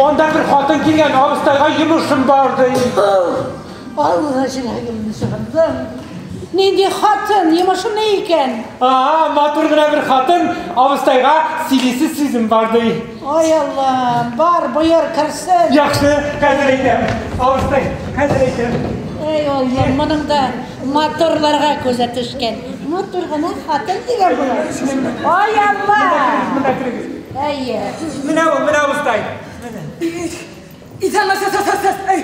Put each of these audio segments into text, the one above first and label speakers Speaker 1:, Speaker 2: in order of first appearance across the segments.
Speaker 1: Анда бер хатын килгән, абыстайга йомышым бар ди.
Speaker 2: Алла, җиләгемне чыгардым. Нинди хатын, йомышы ни икән?
Speaker 1: А, матур гына бер хатын, абыстайга сөйлисе сүзем бар ди.
Speaker 2: Ай Аллам, бар, боер, керсен.
Speaker 1: Яхшы, хәзер әйтәм. Абыстай, хәзер әйтәм.
Speaker 2: Эй Аллам, моның да матурларга күзе төшкән. Матур гына хатын дигән була. Ай Алла!
Speaker 1: Менә керегез.
Speaker 2: Әйе.
Speaker 1: Менә ул, менә абыстай.
Speaker 3: Исәнмесез, эй,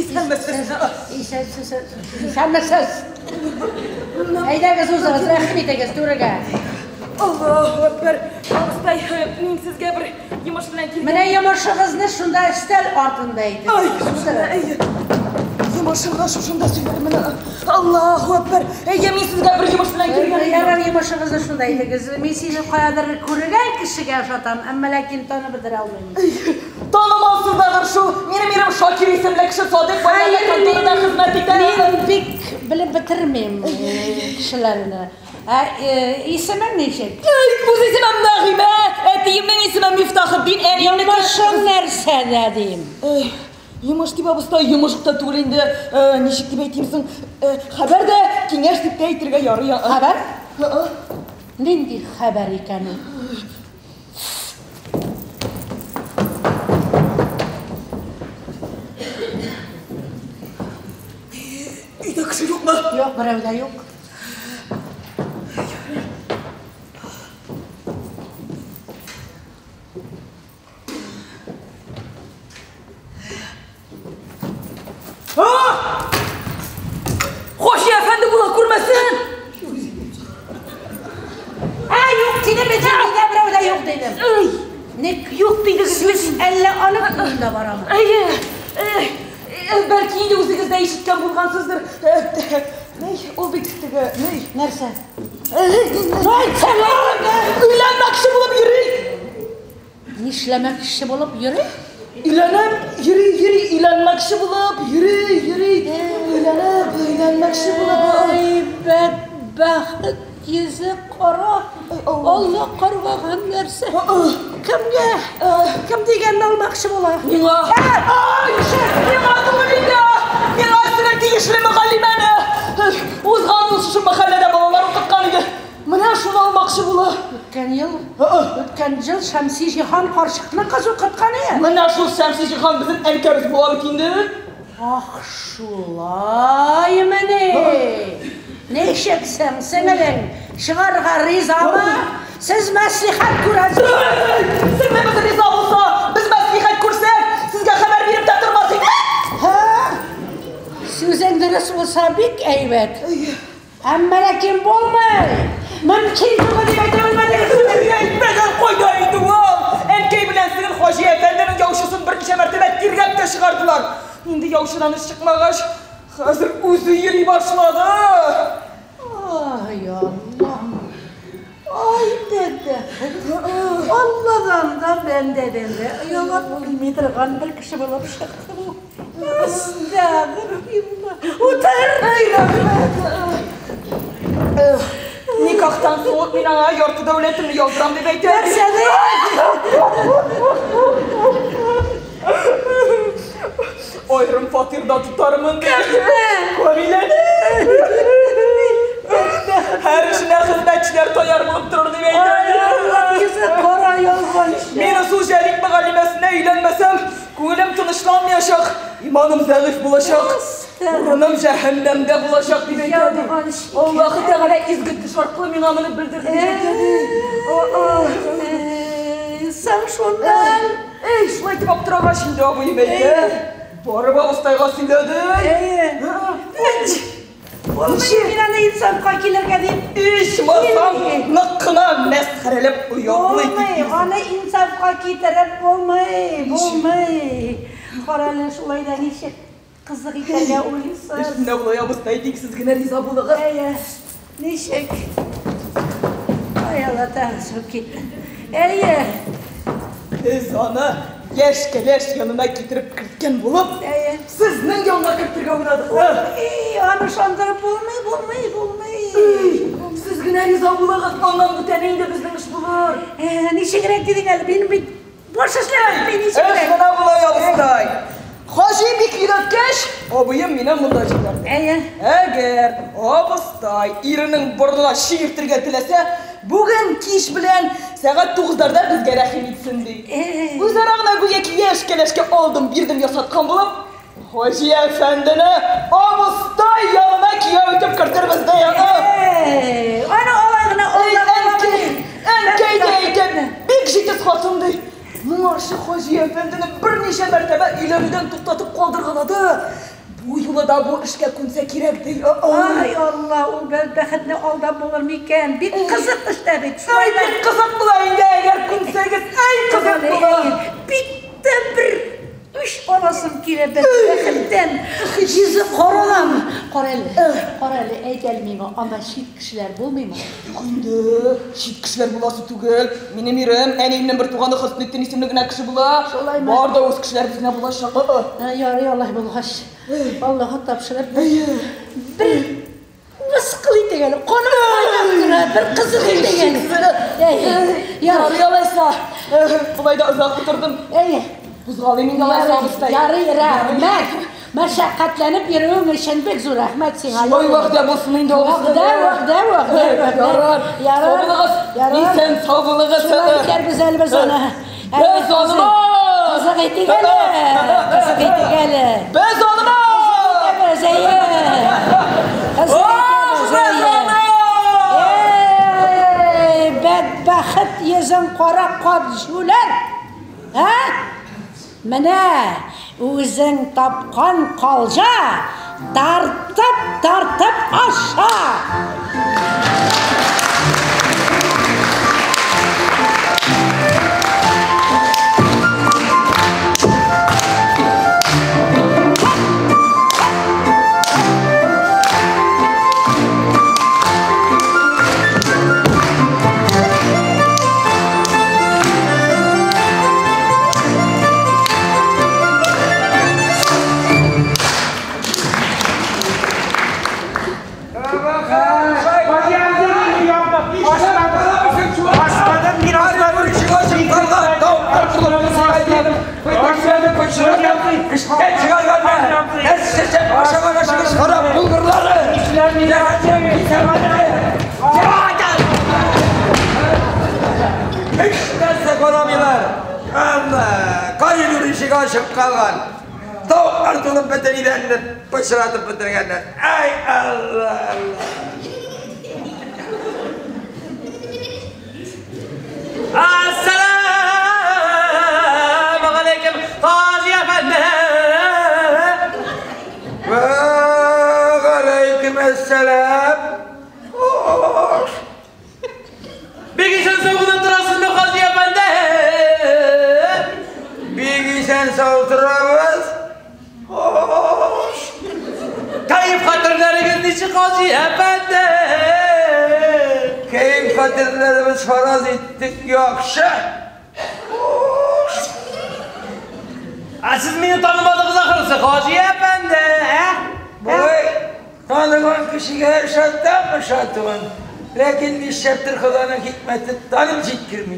Speaker 3: исәнмесез.
Speaker 2: Исәнсез, исәнмесез. Әйдәгез узыгыз, рәхим итегез түргә.
Speaker 3: Аллаһу акбар. Абыстай, мин сезгә бер йомыш белән килгән.
Speaker 2: Менә йомышыгызны шунда өстәл артында әйтегез.
Speaker 3: Ай, шушында, әйе. Йомышымны шушында сөйләрмен. Аллаһу акбар. Әйе, мин сезгә бер йомыш белән килгән.
Speaker 2: Ярар, йомышыгызны шунда әйтегез. Мин сине каядыр күргән кешегә ошатам, әмма ләкин танып бетерә алмыйм.
Speaker 3: Танымассыздадыр шул. Минем ирем Шакир исемле кеше Садык байның конторында хезмәт итә.
Speaker 2: Мин бик белеп бетермим кешеләрне. Ә исемең ничек?
Speaker 3: Үз исемем Нәгыймә, әтиемнең исеме Мифтахетдин, әниемнеке.
Speaker 2: Йомышың нәрсәдә дим?
Speaker 3: Йомыш дип абыстай, йомыш та түгел инде. Ничек дип әйтим соң? Хәбәр дә, киңәш дип тә әйтергә ярый.
Speaker 2: Хәбәр? Нинди хәбәр икән ул?
Speaker 3: Өйдә кеше юкмы?
Speaker 2: Юк, берәү дә юк.
Speaker 3: Хаҗи әфәнде була күрмәсен!
Speaker 2: Ә, юк дидем бит, өйдә берәү дә юк дидем. Ник
Speaker 3: юк дидегез?
Speaker 2: Сүз әллә аның турында барамы?
Speaker 3: Әйе, бәлки инде үзегез дә ишеткән булгансыздыр. Ни, ул бит теге, ни?
Speaker 2: Нәрсә?
Speaker 3: Өйләнмәкче булып йөри.
Speaker 2: Нишләмәкче булып йөри?
Speaker 3: Өйләнеп йөри, йөри, өйләнмәкче булып йөри, йөри. Өйләнеп, өйләнмәкче булып.
Speaker 2: Ай, бәдбәхет, йөзе кара. Алла каргаган нәрсә. Кемгә? Кем дигәнне алмакчы була?
Speaker 3: Миңа. Ай, миңа түгел инде. Миңа үзенә тиешле мөгаллимәне. Узган ел шушы мәхәлләдә балалар укыткан иде. Менә шуны алмакчы була.
Speaker 2: Үткән ел, үткән ел Шәмси Җиһан карчыкны кыз укыткан иде.
Speaker 3: Менә шул Шәмси Җиһан безнең әнкәбез була бит инде.
Speaker 2: Ах, шулаймыни? Ничек соң, сеңелең, чыгарга ризамы? Сез мәслихәт күрәсез.
Speaker 3: Сеңлебез риза булса, без мәслихәт күрсәк, сезгә хәбәр биреп тә тормас идек.
Speaker 2: Һа? Сүзең дөрес булса, бик әйбәт. Әмма ләкин булмый. Мөмкин түгел дип әйтә белмәдегез.
Speaker 3: Әйтмәгән кайда инде ул? Әнкәй белән сеңел Хаҗи әфәнденең яучысын берничә мәртәбә тиргәп тә чыгардылар. Инде яучыдан эш чыкмагач, хәзер үзе йөри башлады.
Speaker 2: Ай, Аллам. Ай, бәдбәхет. Алладан да, бәндәдән дә оялап белми торган бер кеше булып чыкты бу. Әстәгъфирулла. Утыр!
Speaker 3: Ай, рәхмәт. Никахтан соң мин аңа ярты дәүләтемне яздырам дип әйтә.
Speaker 2: Нәрсә ди?
Speaker 3: Аерым фатирда тотармын ди.
Speaker 2: Кемне?
Speaker 3: Камиләне. Һәр эшенә хезмәтчеләр таяр булып торыр дип әйтә.
Speaker 2: Йөзе кара ялганчы.
Speaker 3: Мин шул Җәлил мөгаллимәсенә өйләнмәсәм, күңелем тынычланмаячак, иманым зәгыйфь булачак, урыным җәһәннәмдә булачак дип әйтә.
Speaker 2: Ялганчы.
Speaker 3: Аллаһы Тәгалә изге төш аркылы миңа моны белдерде дип әйтә.
Speaker 2: Соң шуннан.
Speaker 3: Эй, шулай дип аптырагач инде абыем әйтә. Барып абыстайга сөйләде.
Speaker 2: Булмый, мин аны инсафка килергә дип.
Speaker 3: Ичмасам, нык кына мәсхәрәләп оятлый
Speaker 2: Булмый,
Speaker 3: дип.
Speaker 2: аны инсафка китереп булмый, булмый. Карале, шулай да ничек кызык итәргә уйлыйсыз?
Speaker 3: Менә болай абыстай тик сез генә риза булыгыз.
Speaker 2: Әйе, ничек? Ай, Алла тагы чыгып китте. Әйе,
Speaker 3: Без аны яшь кәләш янына китереп керткән булып,
Speaker 2: әйе.
Speaker 3: сезнең янга кертергә уйладык.
Speaker 2: Эй, аны ышандырып булмый, булмый, булмый.
Speaker 3: Сез генә риза булыгыз, аннан бүтән инде безнең эш булыр.
Speaker 2: Ничегрәк дидең әле, мин бит Тормыш эшләп бетми
Speaker 3: Эш
Speaker 2: ничек?
Speaker 3: менә болай, абыстай. Хаҗи бик йөдәткәч, абыем мине монда җибәрде.
Speaker 2: Әйе.
Speaker 3: Әгәр абыстай иренең борынына чиертергә теләсә, бүген кич белән сәгать 9-ларда безгә рәхим итсен, ди.
Speaker 2: Э.
Speaker 3: Үзара гына гүяки яшь кәләшкә алдым бирдем ясаткан булып, Хаҗи әфәндене абыстай янына кияү итеп кертербез, ди.
Speaker 2: Эй, аны алай гына
Speaker 3: Эй,
Speaker 2: алдап
Speaker 3: әнкәй, әнкәй дә әйтәм, бик җитез хатын, ди. Моңарчы Хаҗи әфәндене берничә мәртәбә өйләнүдән туктатып калдыргалады. Бу юлы да бу эшкә күнсә кирәк, ди.
Speaker 2: Ай, Алла, ул бәхетне алдап булыр микән? Бик кызык эштә бит.
Speaker 3: Ай, бик кызык була инде, әгәр күнсәгез, ай, кызык була.
Speaker 2: Бик тә бер үч аласым килә бәхеттән. Йөзе каралам. Кара әле, кара әле, әйт әле миңа, анда чит кешеләр булмыймы?
Speaker 3: Юк инде, чит кешеләр буласы түгел. Минем ирем, әниемнең бер туганы Хөснетдин исемле генә кеше була.
Speaker 2: Шулаймы?
Speaker 3: Бар да үз кешеләребез генә булачак.
Speaker 2: Ярый, алай булгач. Аллага тапшырып, бер мыскыл итик әле. Каным кайнап тора, бер кызык итик әле.
Speaker 3: Ярый, алайса. Болай да озак утырдым.
Speaker 2: Әй,
Speaker 3: Кузгалыйм инде алайса, абыстай.
Speaker 2: Ярый, рәхмәт. Мәшәкатьләнеп йөрүең өчен бик зур рәхмәт сиңа.
Speaker 3: Ой, вәгъдә булсын инде, абыстай.
Speaker 2: Вәгъдә, вәгъдә, вәгъдә, вәгъдә.
Speaker 3: Ярар.
Speaker 2: Ярар.
Speaker 3: Сау булыгыз.
Speaker 2: Ярар.
Speaker 3: Исән сау булыгыз.
Speaker 2: Шулай итәрбез әле без аны.
Speaker 3: Без аны!
Speaker 2: Кызык итик әле. Кызык итик әле.
Speaker 3: Без аны!
Speaker 2: Итәбез, әйе. Кызык итәбез,
Speaker 3: Без
Speaker 2: әйе.
Speaker 3: аны!
Speaker 2: Эй, бәдбәхет йөзең кара кат җүләр. Ә? Менә үзең тапкан калҗа тартып-тартып аша.
Speaker 1: Хаҗи абзый, мине япма. Ашмадым, мин ашмадым.
Speaker 4: Һич нәрсә карамыйлар. Алла, коридор ишеге ачык калган. Тавыклар тулып бөтен идәнне пычратып бетергәннәр. Ай, Алла, Алла.
Speaker 1: Ассаламу алейкум, Хаҗи әфәнде.
Speaker 4: Вә галәйкем әссәлам.
Speaker 1: Бик исән сау гына торасызмы, Хаҗи әфәнде?
Speaker 4: Бик исән сау торабыз.
Speaker 1: Кәеф хәтерләрегез ничек, Хаҗи әфәнде?
Speaker 4: Кәеф хәтерләребез фараз иттек яхшы.
Speaker 1: Ә сез мине танымадыгыз ахрысы, Хаҗи әфәнде, ә?
Speaker 4: Болай таныган кешегә ышантам ышантуын. Ләкин нишләптер Ходаның хикмәте танып җиткерми.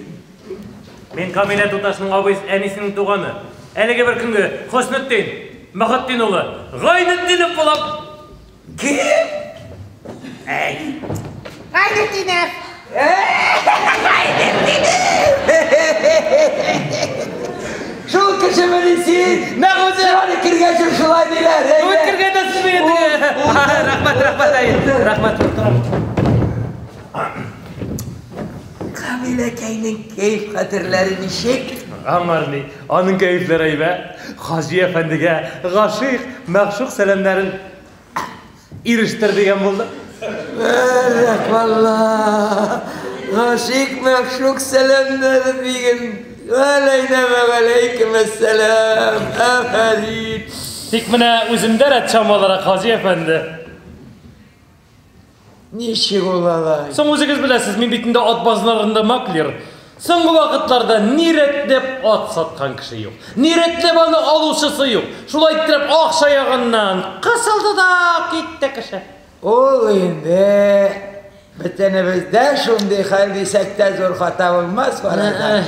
Speaker 1: Мин Камилә туташның абыйсы әнисенең туганы. Әлеге бер көнге Хөснетдин, Мөхетдин улы Гайнетдинов булып.
Speaker 4: Кем?
Speaker 1: Әй,
Speaker 2: Гайнетдинов.
Speaker 4: Шул кешемени син?
Speaker 1: Нәкъ үзе.
Speaker 4: Сиңа кергәч шулай диләр.
Speaker 1: Үт кергәндә сез мине теге. Рәхмәт, рәхмәт, әй. Рәхмәт.
Speaker 4: Камиләкәйнең кәеф хәтерләре ничек?
Speaker 1: Аңар ни, аның кәефләре әйбәт. Хаҗи әфәндегә гашыйк, мәгъшук сәламнәрен ирештер дигән булды.
Speaker 4: Бәрәк валла. Гашыйк мәгъшук сәламнәре диген. Галәйнә вә галәйкем әссәлам. Афәрин.
Speaker 1: Тик менә үземдә рәт чамаларак, Хаҗи әфәнде.
Speaker 4: Ничек ул алай?
Speaker 1: Соң үзегез беләсез, мин бит инде ат базларында маклер. Соңгы вакытларда ни рәтләп ат саткан кеше юк. Ни рәтләп аны алучысы юк. Шулай иттереп акча ягыннан кысылды да китте кеше.
Speaker 4: Ул инде бөтенебездә шундый хәл дисәк тә зур хата булмас, Фараза.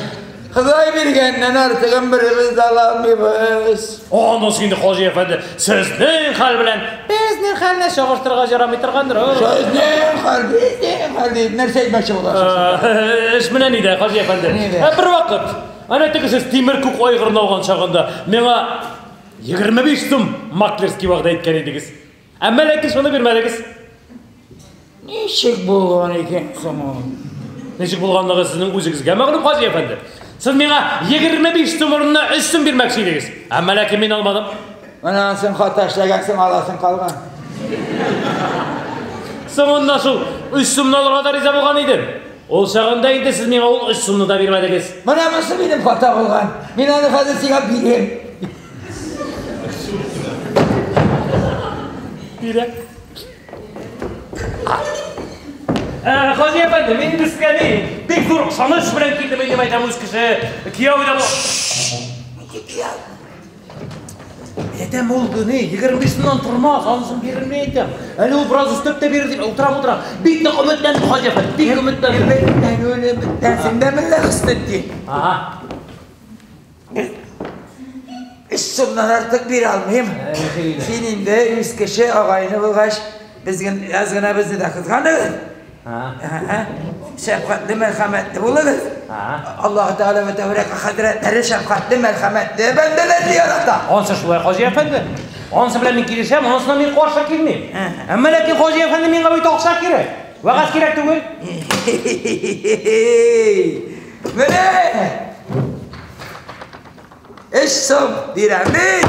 Speaker 4: Ходай биргәннән артыгын беребез дә ала алмыйбыз.
Speaker 1: Анысы инде, Хаҗи әфәнде, сезнең хәл белән безнең хәлне чагыштырырга җарамый торгандыр.
Speaker 4: Сезнең хәл, безнең хәл дип нәрсә әйтмәкче буласыз?
Speaker 1: Эш менә нидә, Хаҗи әфәнде. Бервакыт, әнә теге сез тимер күк айгырны алган чагында миңа 25 сум маклерский вәгъдә иткән идегез. Әмма ләкин шуны бирмәдегез.
Speaker 4: Ничек булган икән соң ул?
Speaker 1: Ничек булганлыгы сезнең үзегезгә мәгълүм, Хаҗи әфәнде. Сез миңа 25 сум урынына 3 сум бирмәкче идегез. Әмма ләкин мин алмадым.
Speaker 4: Менә син хата эшләгәнсең, аласың калган.
Speaker 1: Соңыннан шул 3 сумны алырга да риза булган идем. Ул чагында инде сез миңа ул 3 сумны да бирмәдегез.
Speaker 4: Менә монысы минем хата булган. Мин аны хәзер сиңа бирәм.
Speaker 1: Бирә. Хаҗи әфәнде, мин инде сезгә ни, бик зур ышаныч белән килдем инде, әйтәм, үз кеше, кияү дә бу.
Speaker 4: Нинди кияү?
Speaker 1: Әйтәм, ул ни, 25 сумнан тормас, анысын бирерме әйтәм. Әле ул бераз өстәп тә бирер дип утырам, утырам. Бик нык өметләндем, Хаҗи әфәнде, бик өметләндем.
Speaker 4: Өметләнүен өметләнсең дә менә Хөснетдин.
Speaker 1: Ага.
Speaker 4: Өч сумнан артык бирә алмыйм. Син инде үз кеше, агайны булгач, безгә әз генә безне дә кызганыгыз. Шәфкатьле, мәрхәмәтле булыгыз. Аллаһ Тәгалә вә Тәбәрәкә хәзрәтләре шәфкатьле, мәрхәмәтле бәндәләрне ярата.
Speaker 1: Ансы шулай, Хаҗи әфәнде. Ансы белән мин килешәм, анысына мин каршы килмим. Әмма ләкин Хаҗи әфәнде миңа бит акча кирәк. Вәгазь кирәк түгел.
Speaker 4: Менә! Өч сум бирәм мин.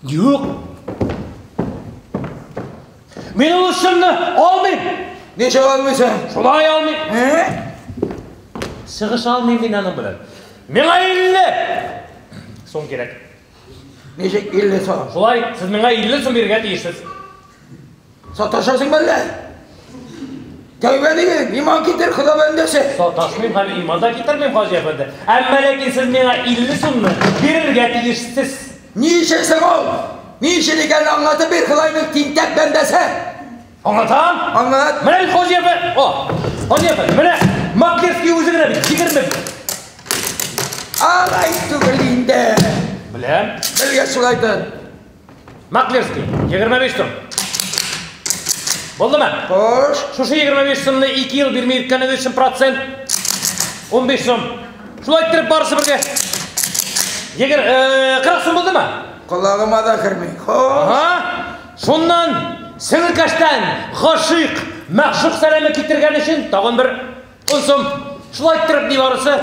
Speaker 1: Юк. Мин ул өч сумны алмыйм.
Speaker 4: Ничек алмыйсың?
Speaker 1: Шулай алмыйм.
Speaker 4: Ә?
Speaker 1: Чыгыш алмыйм мин аның белән. Миңа 50 сум кирәк.
Speaker 4: Ничек 50 сум?
Speaker 1: Шулай, сез миңа 50 сум бирергә тиешсез.
Speaker 4: Саташасың мәллә? Тәүбә диген, иман китер, Хода бәндәсе.
Speaker 1: Саташмыйм һәм иман да китермим, Хаҗи әфәнде. Әмма ләкин сез миңа 50 сумны бирергә тиешсез.
Speaker 4: Ни өчен соң ул? Ни өчен икәнен аңлатып бир, Ходайның тинтәк бәндәсе.
Speaker 1: Аңлатам?
Speaker 4: Аңлат.
Speaker 1: Менә бит Хаҗи әфәнде. О, Хаҗи әфәнде, менә Маклерский үзе генә бит 20.
Speaker 4: Алай түгел инде.
Speaker 1: Беләм.
Speaker 4: Белгәч шулай тот.
Speaker 1: Маклерский, 25 сум. Булдымы?
Speaker 4: Хош.
Speaker 1: Шушы 25 сумны 2 ел бирми йөрткәнегез өчен процент 15 сум. Шулай иттереп барысы бергә. 40 сум булдымы?
Speaker 4: Колагыма да керми. Хош.
Speaker 1: Ага. Шуннан сеңелкәштән гашыйк, мәгъшук сәламе китергән өчен тагын бер 10 сум. Шулай иттереп ни барысы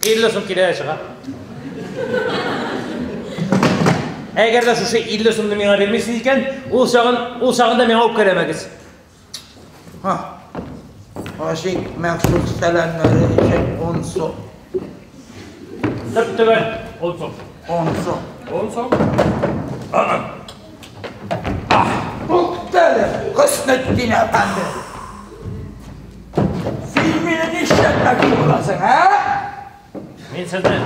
Speaker 1: 50 сум килә чыга. Әгәр дә шушы 50 сумны миңа бирмисез икән, ул чагын, ул чагында миңа үпкәләмәгез.
Speaker 4: Ха. Гашыйк мәгъшук сәламнәре өчен 10 сум.
Speaker 1: Төп-төгәл 10 сум.
Speaker 4: 10 сум.
Speaker 1: 10 сум.
Speaker 4: Туктале, Хөснетдин әфәнде. Син мине нишләтмәкче буласың, ә?
Speaker 1: Мин сезне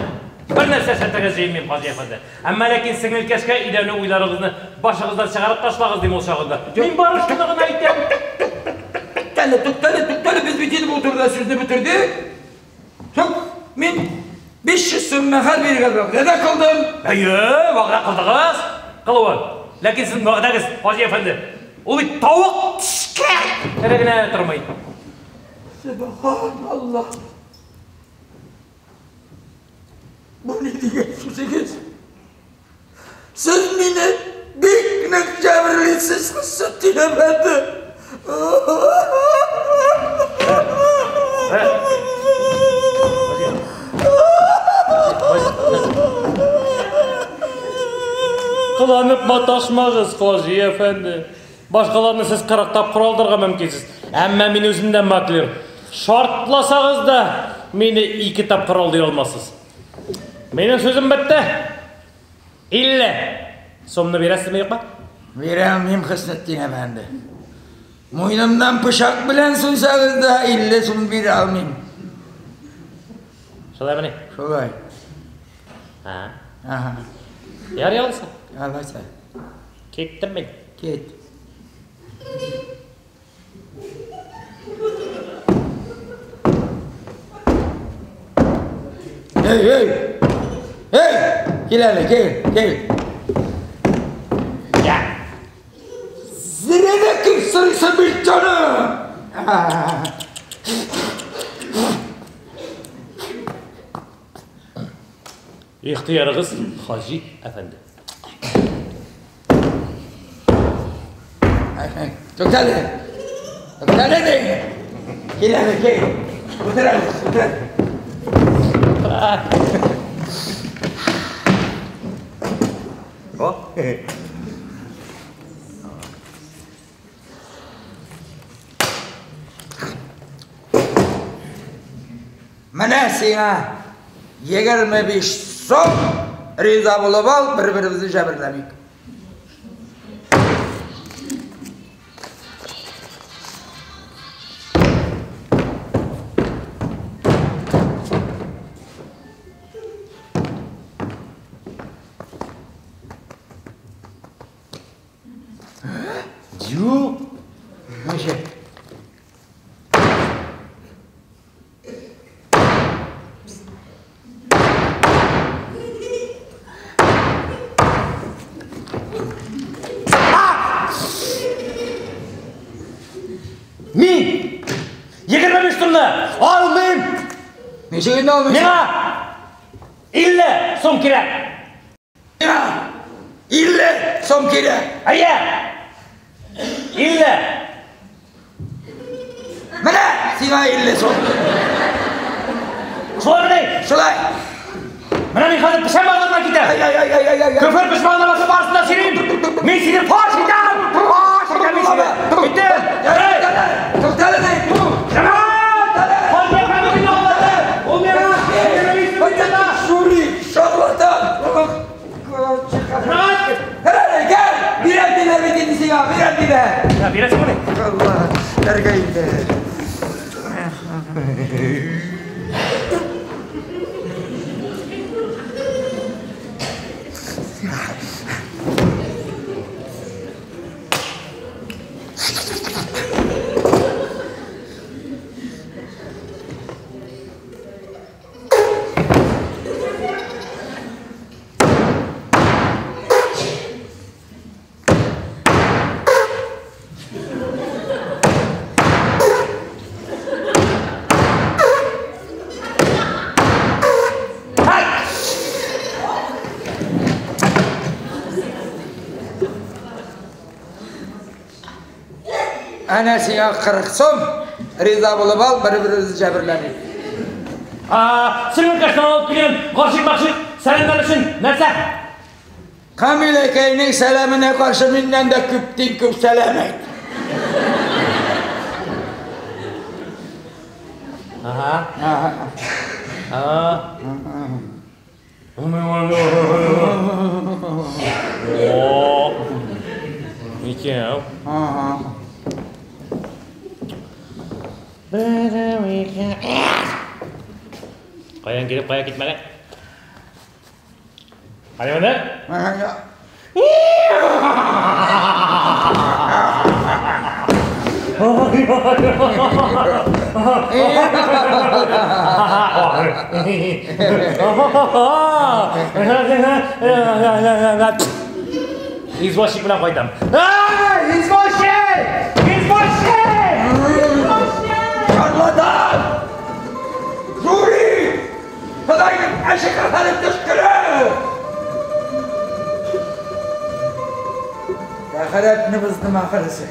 Speaker 1: бер нәрсә эшләтергә җыенмыйм, Хаҗи әфәнде. Әмма ләкин сеңелкәшкә өйләнү уйларыгызны башыгыздан чыгарып ташлагыз дим ул чагында. Мин бары шуны гына әйтәм.
Speaker 4: Туктале, туктале, туктале, без бит инде бу турыда сүзне бетердек. Соң, мин 500 сум мәһәр бирергә вәгъдә дә кылдым.
Speaker 1: Әйе, вәгъдә кылдыгыз. Кылуын. Ләкин сезнең вәгъдәгез, Хаҗи әфәнде, ул бит тавык тешкә тере генә тормый.
Speaker 4: Сөбханаллаһ. Бу ни дигән сүзегез? Сез мине бик нык җәберлисез, Хөснетдин әфәнде.
Speaker 1: Кыланып маташмагыз, Хаҗи әфәнде. Башкаларны сез 40 тапкыр алдырга мөмкинсез. Әмма мин үзем дә маклер. Шартласагыз да, мине 2 тапкыр алдый алмассыз. Минем сүзем бетте. 50 сумны бирәсезме, юкмы?
Speaker 4: Бирә алмыйм, Хөснетдин әфәнде. Муенымнан пычак белән суйсагыз да 50 сум бирә алмыйм.
Speaker 1: Шулаймыни?
Speaker 4: Шулай.
Speaker 1: Ага.
Speaker 4: Ага.
Speaker 1: Ярый алайса.
Speaker 4: Алайса.
Speaker 1: Киттем мин.
Speaker 4: Кит. Эй, эй! Эй! Кил әле, кил, кил.
Speaker 1: Я.
Speaker 4: Зирә дә күп сорыйсың бит, җаным!
Speaker 1: Ихтыярыгыз, Хаҗи әфәнде.
Speaker 4: Туктале! Туктале ди! Кил әле, кил! Утыр әле, утыр!
Speaker 1: О!
Speaker 4: Менә сиңа 25 сум, риза булып ал, бер-беребезне җәберләмик.
Speaker 1: Юк.
Speaker 4: Ничек?
Speaker 1: Мин 25 сумны алмыйм.
Speaker 4: Ничек инде алмыйсың?
Speaker 1: Миңа 50 сум кирәк.
Speaker 4: Миңа 50 сум кирәк.
Speaker 1: Әйе. 50.
Speaker 4: Менә сиңа 50 сум.
Speaker 1: Шулай мыни?
Speaker 4: Шулай.
Speaker 1: Менә мин хәзер печән базарына китәм.
Speaker 4: Ай, ай, ай, ай, ай, ай.
Speaker 1: Көфер дошманына басып барысын да сөйлим. Мин сине фаш итәм. Фаш итәм мин сине. Киттем. Эй!
Speaker 4: Туктале, ди.
Speaker 1: Җәмәгать! Хаҗи әфәнде мине алдады. Ул миңа 25 сум бирде.
Speaker 4: Жулик, шарлатан.
Speaker 1: Җәмәгать!
Speaker 4: Һәй, гел! Бирәм диләр бит инде сиңа, бирәм диләр.
Speaker 1: Я, бирәсең мени?
Speaker 4: Алла, нәргә инде. Әнә сиңа 40 сум, риза булып ал, бер-беребезне җәберләмик.
Speaker 1: Сеңелкәшнән алып килгән гашыйк-машыйк сәламнәр өчен нәрсә?
Speaker 4: Камил әкәйнең сәламенә каршы миннән дә күптин күп сәлам әйт.
Speaker 1: Ага.
Speaker 4: Ага.
Speaker 1: Ага. О. Икәү.
Speaker 4: Ага.
Speaker 1: Каян килеп, кая китмәгән? Кая менә?
Speaker 4: Ага.
Speaker 1: Извозчик белән кайтам. Извозчик! Извозчик!
Speaker 4: Шарлатан! Жулик! Ходайның әшек хәле төшкере! Тәһарәтне боздым ахырысы.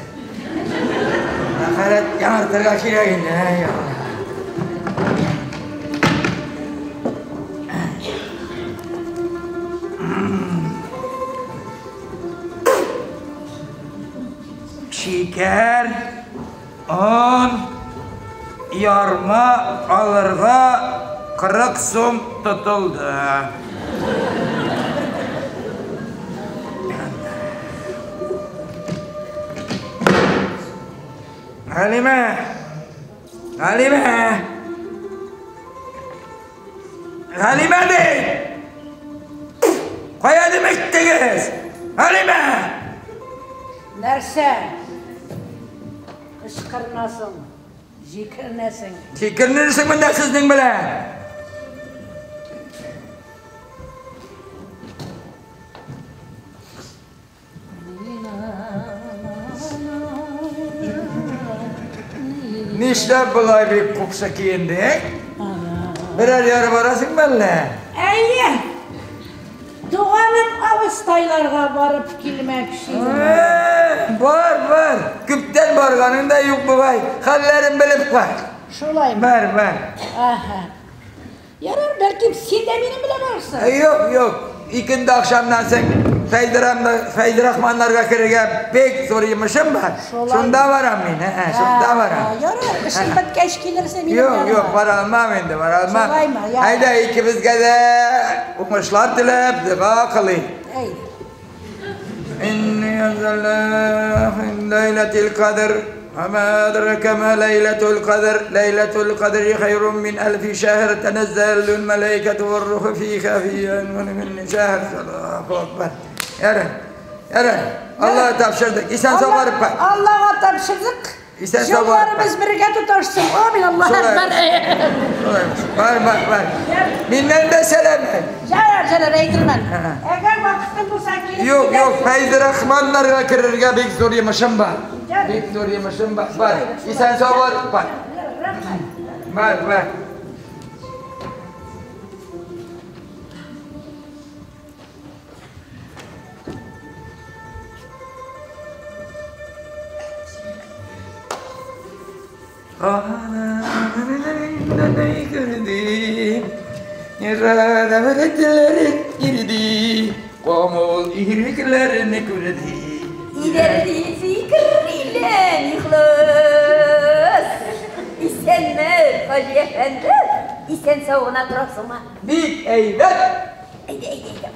Speaker 4: Тәһарәт яңартырга кирәк инде. Әй, Алла. Шикәр, он, ярма алырга 40 сум тотылды. Галимә! Галимә! Галимә ди! Кая димәктегез? Галимә!
Speaker 2: Нәрсә? Кычкырынасың, җикеренәсең.
Speaker 4: Җикеренерсең монда сезнең белән. Нишләп болай бик купшы киендең? Берәр яры барасыңмы әллә?
Speaker 2: Әйе. Туганым абыстайларга барып килмәкче идем.
Speaker 4: Бар, бар. Күптән барганың да юк бугай. Хәлләрен белеп кайт.
Speaker 2: Шулаймы?
Speaker 4: Бар, бар.
Speaker 2: Аһа. Ярар, бәлки син дә минем белән барырсың.
Speaker 4: Юк, юк. Икенде ахшамнан соң Фәйдрахманнарга керергә бик зур йомышым бар. Шунда барам мин, шунда барам.
Speaker 2: Ярар, эшең беткәч килерсең минем
Speaker 4: яныма. Юк, юк, бара алмам инде, бара алмам.
Speaker 2: Шулаймы? Ярар.
Speaker 4: Әйдә, икебезгә дә уңышлар теләп, дога кылыйк.
Speaker 2: Әйдә.
Speaker 4: Инни анзалнаху ләйләтил кадр. وما أدراك ما ليلة القدر ليلة القدر خير من ألف شهر تنزل الملائكة والروح فيها في من شهر. الله أكبر. يا يا الله تبشرك. إنسان صبر.
Speaker 2: الله تبشرك.
Speaker 4: إنسان صبر.
Speaker 2: Yollarımız birge tutaşsın. Amin. Allah Ekber.
Speaker 4: Var var var. Minden de selam.
Speaker 2: Jarar jarar aytırman. Eğer vaktin bulsa gelip.
Speaker 4: Yok yok. Feyzirahmanlarga kirerge bek zor yemişim var. Bek zor yemişim var. Var. İnsan sağ var. Var var. Girdi, komol ihriklerini kürdi.
Speaker 5: İlerdi zikr ile ihlas. İsenme Hacı Efendi, isen soğuna durasın mı?
Speaker 4: Bik eyvet.
Speaker 5: Eyde eyde eyde.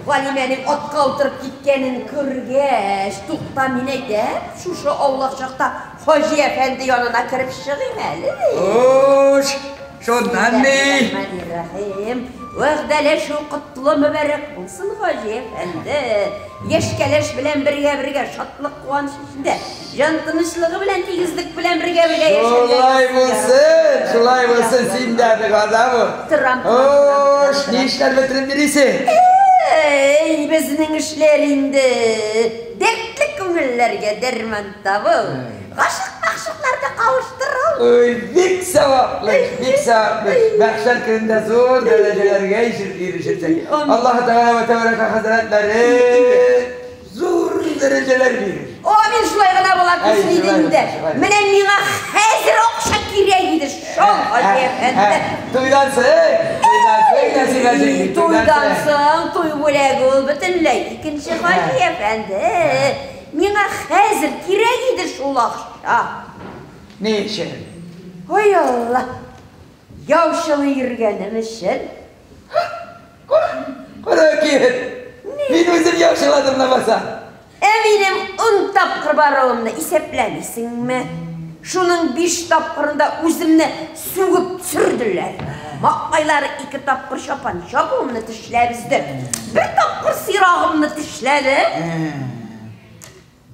Speaker 5: Valimenin atqa oturup gitkenin kürgeç, tukta mineyde, şu avlak çakta Hacı Efendi yanına kirip çıkayım әлі.
Speaker 4: Hoş, şundan ne?
Speaker 5: Bismillahirrahmanirrahim. Вәгъдәләшү котлы мөбарәк булсын, Хаҗи әфәнде. Яшькәләш белән бергә-бергә шатлык куаныч эчендә, җан тынычлыгы белән тигезлек белән бергә-бергә яшәргә.
Speaker 4: Шулай булсын, шулай булсын, син дә догада бул.
Speaker 5: Торам.
Speaker 4: Хош, ни эшләр бетереп йөрисең?
Speaker 5: Эй, безнең эшләр инде. Дәртле күңелләргә дәрман табу. Гашык мәгъшукларны кавыштыру.
Speaker 4: Ой, бик саваплы, бик саваплы. Мәхшәр көнендә зур дәрәҗәләргә ирешерсең. Аллаһ Тәгалә вә Тәбәрәкә хәзрәтләре зур дәрәҗәләр бирер.
Speaker 5: Амин, шулай гына була күрсен иде инде. Менә миңа хәзер акча кирәк иде, шул Хаҗи әфәнде.
Speaker 4: Туйдан соң, туйдан соң нәсибәсең.
Speaker 5: Туйдан соң, туй бүләге ул бөтенләй икенче, Хаҗи әфәнде. Миңа хәзер кирәк иде шул акча.
Speaker 4: Ни өчен?
Speaker 5: Ой, Алла! Яучылы йөргәнем өчен.
Speaker 4: Кара кир! Мин үзем яучыладым лабаса.
Speaker 5: Ә минем 10 тапкыр баруымны исәпләмисеңме? Шуның 5 тапкырында үземне сүгеп төшерделәр. Маңгайлары 2 тапкыр чапан чабуымны тешләп өзде. 1 тапкыр сирагымны тешләде.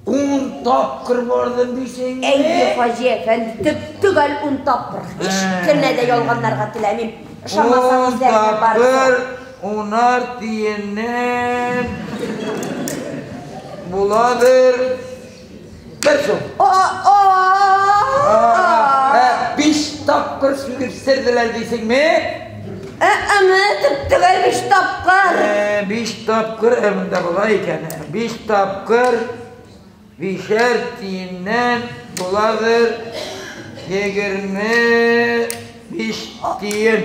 Speaker 4: 10 тапкыр бардым дисең?
Speaker 5: Әйе, Хаҗи әфәнде, төп-төгәл 10 тапкыр. Һич кенә дә ялганларга теләмим. Ышанмасаң үзләреңә барырсың.
Speaker 4: 10 тапкыр, 10-ар тиеннән буладыр 1 сум. 5 тапкыр сүгеп серделәр дисеңме?
Speaker 5: Әме, төп-төгәл 5 тапкыр.
Speaker 4: 5 тапкыр, монда була икән. 5 тапкыр 5'er тиеннән буладыр 25 тиен.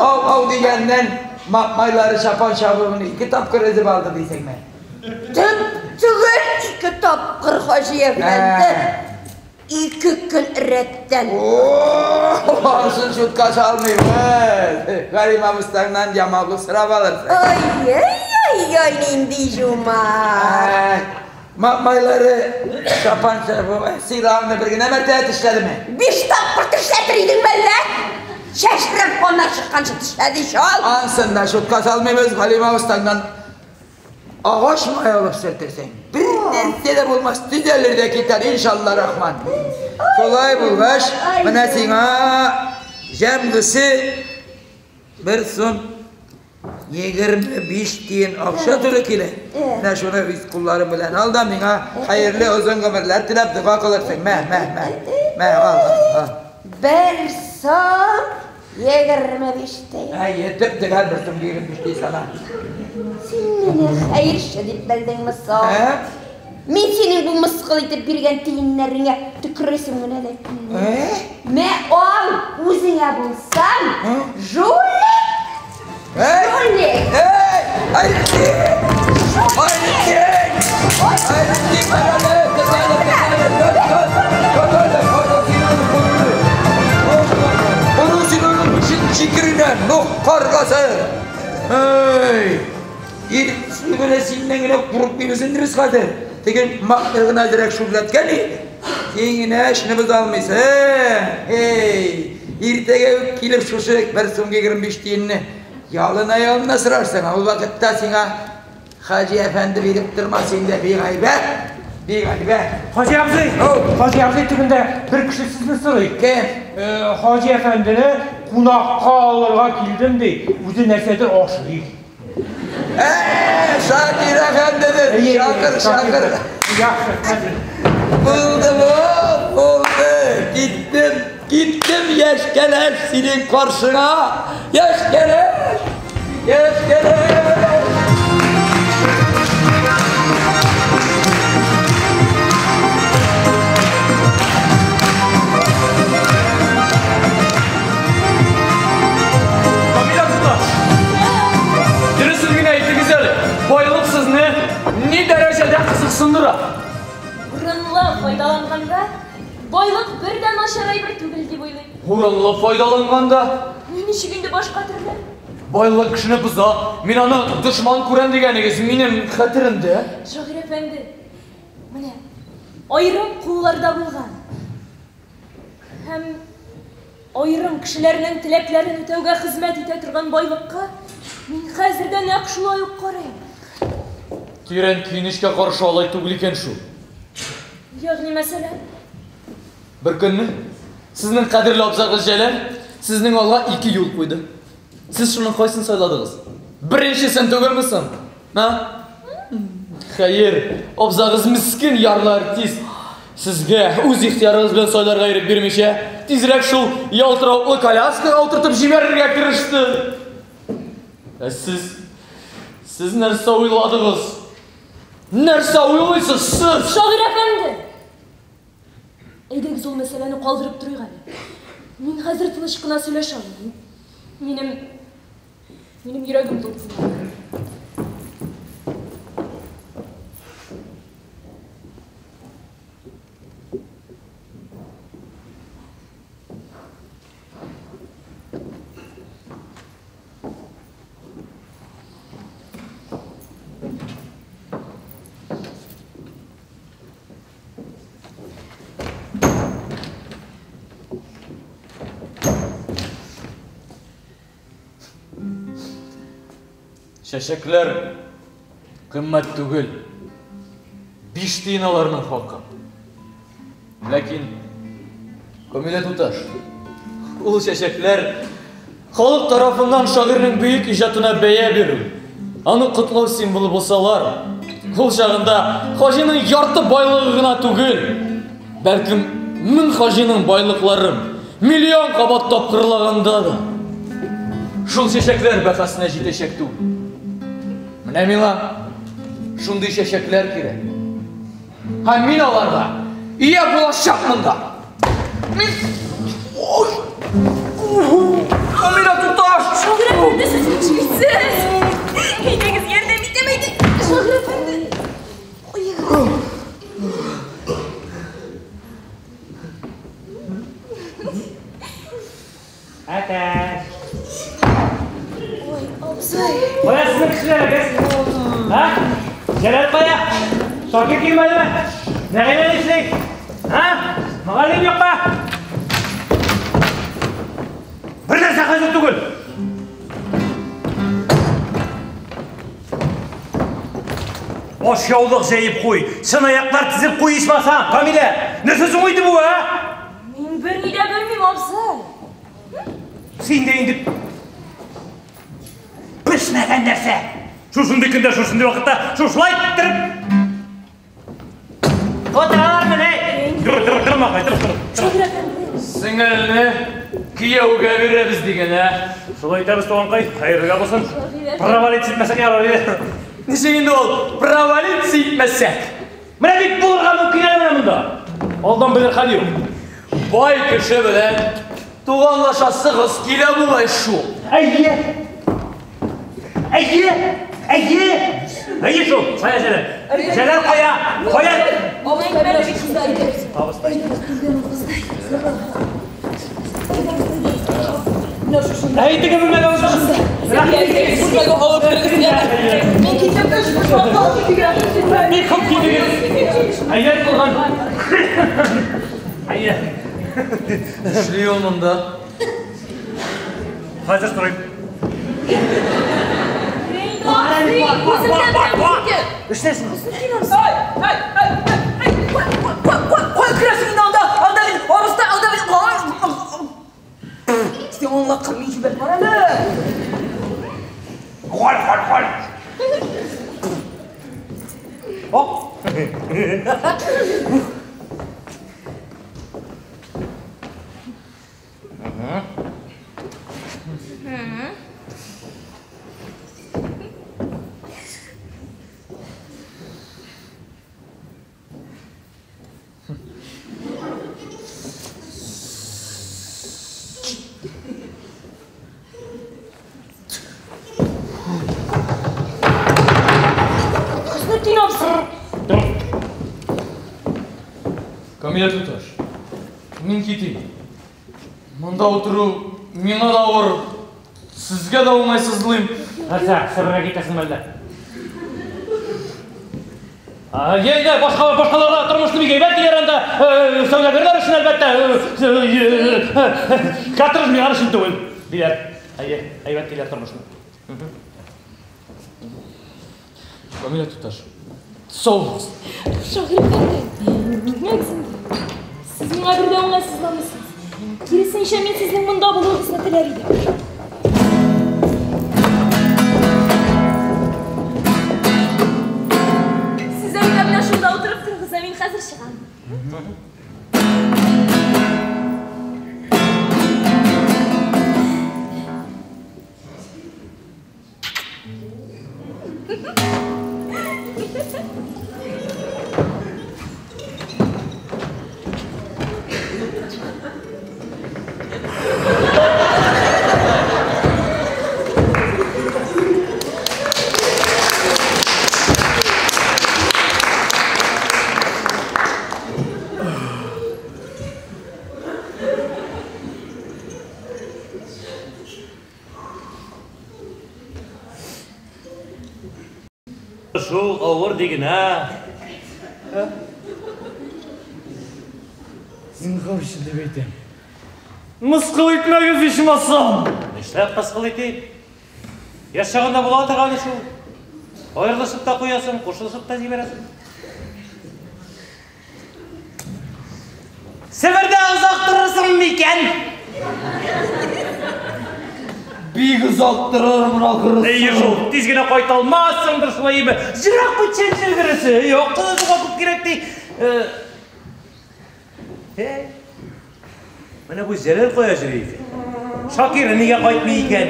Speaker 4: Ау, ау дигәннән майлары чапан чабуын 2 тапкыр өзеп алды дисеңме?
Speaker 5: Төп-төгәл 2 тапкыр, Хаҗи әфәнде. 2 көн рәттән.
Speaker 4: Анысын шутка салмыйбыз. Галим абыстаңнан ямаулык сорап алырсың.
Speaker 5: Ай-ай-ай, нинди жумарт.
Speaker 4: Майлары чапан чабуын, сыйрагыңны бер генә мәртәбә тешләдеме?
Speaker 5: 5 тапкыр тешләтер идеңме әллә? Чәчрәп каннар чыкканчы тешләде ич ул.
Speaker 4: Анысын да шутка салмыйбыз, Галим абыстаңнан Агач май алып сөртерсең, бер нәрсә дә булмас, төзәлер дә китәр, иншалла рахман. Шулай булгач, менә сиңа җәмгысе 1 сум 25 тиен акча туры килә. Менә шуны үз кулларың белән ал да миңа хәерле озын гомерләр теләп дога кылырсың. Мә, мә, мә. Мә, ал, ал.
Speaker 5: 1 сум 25 тиен.
Speaker 4: Әйе, төп-төгәл 1 сум 25 тиен сана.
Speaker 5: Син мине хәерче дип белдеңме соң? Мин синең бу мыскыл итеп биргән тиеннәреңә төкерәсем генә дә килми. Мә, ал, үзеңә булсам, жулик! Жулик!
Speaker 4: Синнән генә курыкмыйбыз инде без хәзер. Теге маклер гына әзрәк шүрләткән иде. Син генә эшне боза алмыйсың. Эй, иртәгә үк килеп шушы 1 сум 25 тиенне ялына-ялына сорарсың. Ул вакытта сиңа Хаҗи әфәнде биреп тормас инде, бигайбәт, бигайбәт.
Speaker 6: Хаҗи абзый, Хаҗи абзый төбендә бер кеше сезне сорый.
Speaker 4: Кем?
Speaker 6: Хаҗи әфәндене кунакка алырга килдем ди. Үзе нәрсәдер ашый.
Speaker 4: Шакир әфәндедер. Шакыр, шакыр.
Speaker 6: Яхшы.
Speaker 4: Булды, булды. Киттем, киттем яшь кәләш синең каршыңа. Яшь кәләш, яшь кәләш.
Speaker 1: Камилә туташ, дөресен генә әйтегез әле, байлык сезне ни дәрәҗәдә кызыксындыра?
Speaker 7: Урынлы файдаланганда байлык бер дә начар әйбер түгел дип уйлыйм.
Speaker 1: Урынлы файдаланганда?
Speaker 7: Ничек инде башка төрле?
Speaker 1: Байлык кешене боза, мин аны дошман күрәм дигәнегез минем хәтеремдә.
Speaker 7: Шагыйрь әфәнде, менә аерым кулларда булган һәм аерым кешеләрнең теләкләрен үтәүгә хезмәт итә торган байлыкка мин хәзер дә нәкъ шулай ук карыйм.
Speaker 1: Тирән көенечкә каршы алай түгел икән шул.
Speaker 7: Ягъни мәсәлән?
Speaker 1: Бер көнне сезнең кадерле абзагыз Җәләл сезнең алга 2 юл куйды. Сез шуның кайсын сайладыгыз? Беренчесен түгелме соң? Ха? Хәер, абзагыз мискин ярлы артист. Сезгә үз ихтыярыгыз белән сайларга ирек бирмичә, тизрәк шул ялтыравыклы коляскага утыртып җибәрергә кереште. Ә сез, сез нәрсә уйладыгыз? Нәрсә уйлыйсыз сез?
Speaker 7: Шагыйрь әфәнде! Әйдәгез ул мәсьәләне калдырып торыйк әле. Мин хәзер тыныч кына сөйләшә алмыйм. Минем йөрәгем дулкынлана.
Speaker 1: Чәчәкләр кыйммәт түгел. 5 тиен аларның хакы. Ләкин Камилә туташ, ул чәчәкләр халык тарафыннан шагыйрьнең бөек иҗатына бәя бирү, аны котлау символы булсалар, ул чагында Хаҗиның ярты байлыгы гына түгел, бәлкем 1000 хаҗиның байлыкларын миллион кабат тапкырлаганда да шул чәчәкләр бәһасенә җитәчәк түгел. Менә миңа шундый чәчәкләр кирәк. Һәм мин аларга ия булачакмын да. Мин Камилә туташ!
Speaker 7: Шагыйрь әфәнде, сез нишлисез? Әйдәгез, ярдәм итәм, әйдә. Шагыйрь әфәнде.
Speaker 6: Әтәч.
Speaker 7: Ой, абзый.
Speaker 6: Кая сезнең кешеләрегез? Һа? Җәләл кая? Шакир килмәдеме? Нәгыймә нишли? Һа? Мөгаллим юкмы? Бер нәрсә хәзер түгел.
Speaker 1: Ашъяулык җәеп куй, чынаяклар тезеп куй ичмасам, Камилә. Нәрсә соң инде бу, ә?
Speaker 7: Мин берни дә белмим, абзый.
Speaker 1: Син дә инде пешмәгән нәрсә. Шушындый көндә, шушындый вакытта шушылай иттереп утыралармыни? Тор, тор, тор, Макай, тор, тор.
Speaker 7: Шагыйрь әфәнде.
Speaker 6: Сеңелне кияүгә бирәбез диген, ә?
Speaker 1: Шулай итәбез, туганкай, хәерлегә булсын. Провалить итмәсәк ярар иде.
Speaker 6: Ничек инде ул провалить итмәсәк?
Speaker 1: Менә бит булырга мөмкин әле менә монда. Алдан белер хәл юк.
Speaker 6: Бай кеше белән туганлашасыгыз килә бугай шул.
Speaker 1: Әйе. Әйе. Әйе. Әйе шул. Кая Җәләл? Җәләл кая? Кая?
Speaker 3: Абыстай.
Speaker 1: Әй, теге бүлмәгә узыгыз.
Speaker 3: Бүлмәгә алып керегез. Мин китеп
Speaker 1: Бик күп кидегез. Әйе, кылган. Әйе.
Speaker 6: Эшли ул монда.
Speaker 1: Хәзер сорыйм. Эшләсен.
Speaker 3: Ай, ай, ай, ай, кой керәсең инде анда? Анда бит абыстай, анда бит. Син аңла кырмый җибәр бар әле.
Speaker 1: Гол, гол, гол. Оп.
Speaker 7: Хөснетдин абзый.
Speaker 6: Камилә туташ, мин китим. Монда утыру миңа да авыр, сезгә дә уңайсызлыйм.
Speaker 1: Нәрсә, Себергә китәсеңме әллә? Әйдә, башка башкаларда тормышны бик әйбәт диләр анда. Сәүдәгәрләр өчен әлбәттә. Каторжниклар өчен түгел, диләр. Әйе, әйбәт диләр тормышны.
Speaker 6: Камилә туташ, сау булыгыз.
Speaker 7: Шагыйрь әфәнде, китмәгез инде. Сез миңа бер дә уңайсызламыйсыз. Киресенчә, мин сезнең монда булуыгызны теләр идем. Сез әйдә менә шунда утырып торыгыз, ә мин хәзер чыгам.
Speaker 1: Шул авыр диген, ә?
Speaker 6: Зинһар өчен дип әйтәм. Мыскыл итмәгез ичмасам.
Speaker 1: Нишләп мыскыл итим? Яшь чагында була торган шул. Аерылышып та куясың, кушылышып та җибәрәсең. Себердә озак торырсың микән?
Speaker 6: Бик озак торырмын ахрысы.
Speaker 1: Әйе шул, тиз генә кайта алмассыңдыр шулай име? Ерак бит чәнчелгересе. Акыл суга күп кирәк ди. Менә бу Җәләл кая йөри икән? Шакир нигә кайтмый икән?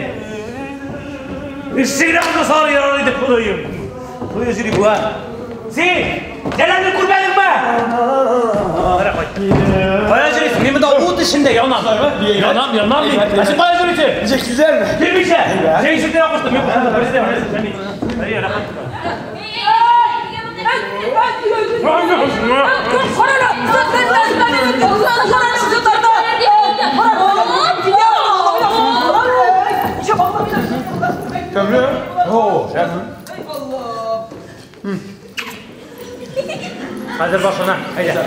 Speaker 1: Эшче генә булса ярар иде, Ходаем. Кая йөри бу, а? Син Җәләлне күрмәдеңме? Менә кайт. Кая йөрисең? Мин монда ут эчендә янам. Янам, янам мин. Ә син кая йөрисең?
Speaker 4: Ничек киләме?
Speaker 1: Килмичә. Син ишектән куштым. Мин куштым. Берсе, берсе. Рәхмәт.
Speaker 4: Тәмле? О, шәп.
Speaker 1: Хәзер башына. Әйдә.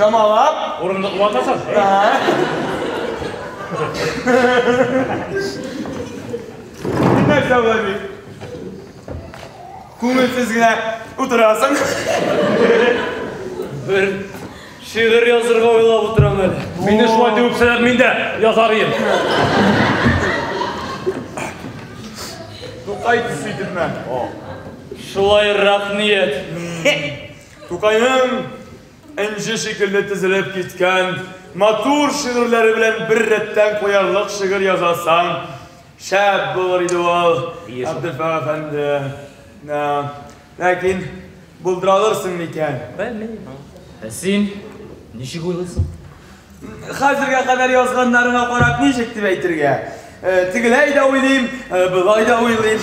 Speaker 4: Чамалап.
Speaker 6: Урындык ватасың.
Speaker 4: Нәрсә була бит? Күңелсез генә утырасың.
Speaker 1: Бер шигырь язырга уйлап утырам әле.
Speaker 6: Мине шулай дип үпсәләр, мин дә язар идем.
Speaker 4: Тукай төсе итепме?
Speaker 1: Шулайрак ният.
Speaker 4: Тукайның энҗе шикелле тезелеп киткән матур шигырьләре белән бер рәттән куярлык шигырь язасаң, шәп булыр иде ул, Абделфәх әфәнде. Ләкин булдыра алырсың микән?
Speaker 1: Белмим. Ә син ничек уйлыйсың?
Speaker 4: Хәзергә кадәр язганнарыңа карап ничек дип әйтергә? Тегеләй дә уйлыйм, болай да уйлыйм.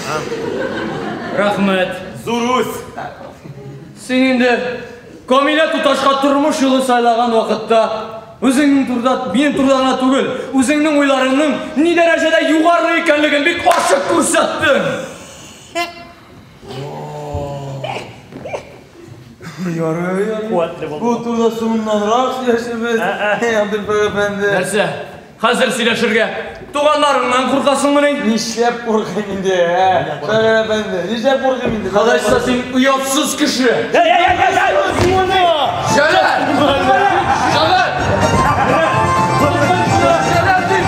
Speaker 1: Рәхмәт.
Speaker 4: Зур үз.
Speaker 1: Син инде Камилә туташка тормыш юлы сайлаган вакытта үзеңнең турыда, минем турыда гына түгел, үзеңнең уйларыңның ни дәрәҗәдә югары икәнлеген бик ачык күрсәттең.
Speaker 4: Ярый, ярый.
Speaker 6: Куәтле булды.
Speaker 4: Бу турыда соңыннанрак сөйләшербез. Абделфәх әфәнде.
Speaker 1: Нәрсә? Хәзер сөйләшергә туганнарыңнан куркасыңмыни?
Speaker 4: Нишләп куркыйм инде, ә? Шагыйрь әфәнде, нишләп куркыйм инде?
Speaker 1: Алайса син оятсыз кеше. Җәләл! Җәләл! Җәләл дим!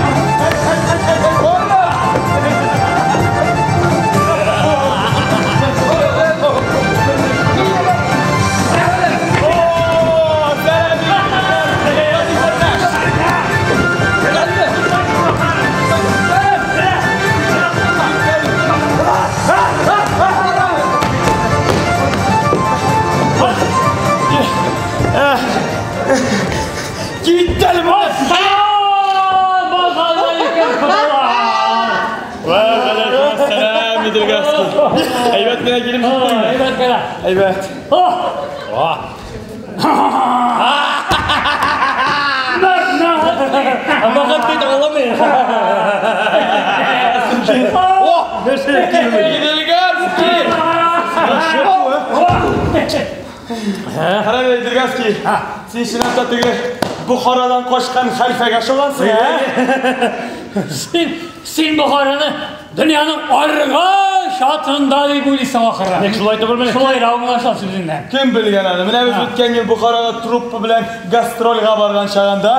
Speaker 4: Кит әле моннан! Вәгаләйкүмәссәлам, Идельгарский. Әйбәт кенә килеп җиттеңме?
Speaker 6: Әйбәт кенә.
Speaker 4: Әйбәт.
Speaker 1: Мәхәббәт бит аңламый. Идельгарский!
Speaker 4: Кара әле, Идельгарский. Син чынлап та теге Бухарадан качкан хәлфәгә охшагансың, ә?
Speaker 8: Син Бухараны дөньяның аргы чатында дип уйлыйсың ахыры.
Speaker 6: Ник шулай түгелмени?
Speaker 8: Шулайрак аңлашыла сүзеңнән.
Speaker 4: Кем белгән аны? Менә без үткән ел Бухарага труппа белән гастрольгә барган чагында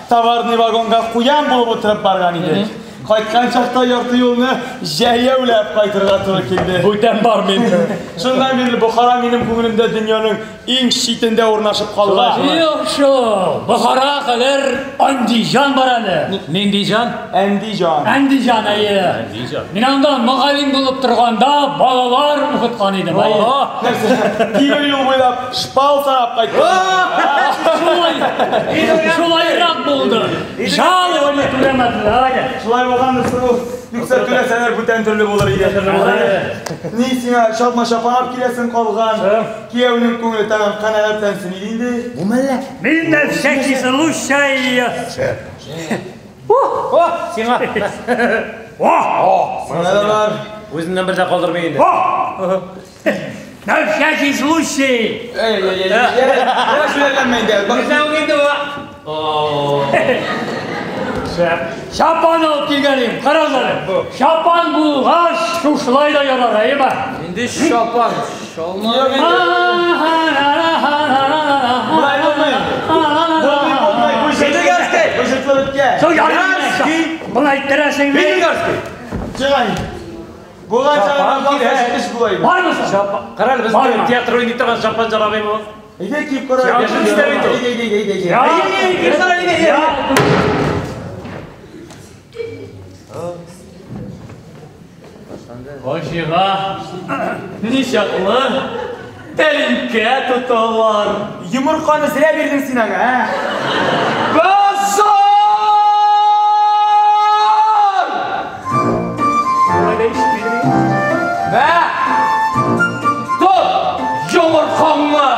Speaker 4: товарный вагонга куян булып утырып барган идек. Кайткан чакта ярты юлны җәяүләп кайтырга туры килде.
Speaker 1: Бүтән бармыйм.
Speaker 4: Шуннан бирле Бухара минем күңелемдә дөньяның иң читендә урнашып калган.
Speaker 8: Юк шул, Бухара кадәр Андижан бар әле.
Speaker 1: Нинди җан?
Speaker 4: Әндиҗан.
Speaker 8: Андижан, әйе.
Speaker 1: Әндиҗан.
Speaker 8: Мин анда мөгаллим булып торганда балалар укыткан идем. Әйе.
Speaker 4: Нәрсә? Тимер юл буйлап шпал санап кайттым.
Speaker 8: Шулай, шулайрак булды. Жалование түләмәделәр. Әйе.
Speaker 4: Шулай булгандыр ул. Юкса түләсәләр бүтән төрле булыр иде. Ни сиңа чалма чапан алып киләсең калган. Кияүнең күңеле тәмам канәгатьләнсен иде инде.
Speaker 8: Мин на всякий случай.
Speaker 6: О, сиңа.
Speaker 8: О!
Speaker 4: Менә дә бар.
Speaker 1: Үзеннән бер дә калдырмый инде.
Speaker 8: О! На всякий случай.
Speaker 4: Эй, эй, эй, эй, шүләрләнмә инде.
Speaker 1: Нәрсә ул инде бу?
Speaker 8: Чапан алып килгән идем, карагыз әле. Чапан булгач, шушылай да ярар, әйеме?
Speaker 1: Инде чапан, чалма.
Speaker 4: Юк инде. Болай булмый. Булмый, булмый. Бу
Speaker 1: Идельгарский!
Speaker 4: Бу җытлы беткән.
Speaker 8: Соң ярый. Болай иттерәсең бит.
Speaker 1: Идельгарский!
Speaker 4: Чыгай. Булган чагында баш эш була инде.
Speaker 8: Бармы соң?
Speaker 1: Чапан. Кара әле, без
Speaker 8: Барма.
Speaker 1: театр уйный торган чапан жарамыймы ул?
Speaker 4: Әйдә киеп кара.
Speaker 1: Яшел төстә бит ул.
Speaker 4: Әйдә, әйдә, әйдә, әйдә.
Speaker 8: Я.
Speaker 1: Әйдә, Хаҗига ничаклы тәлинкә тоталар.
Speaker 4: Йомырканы зря бирдең син аңа, ә?
Speaker 1: Базар! Мә! Тот! Йомыркаңны!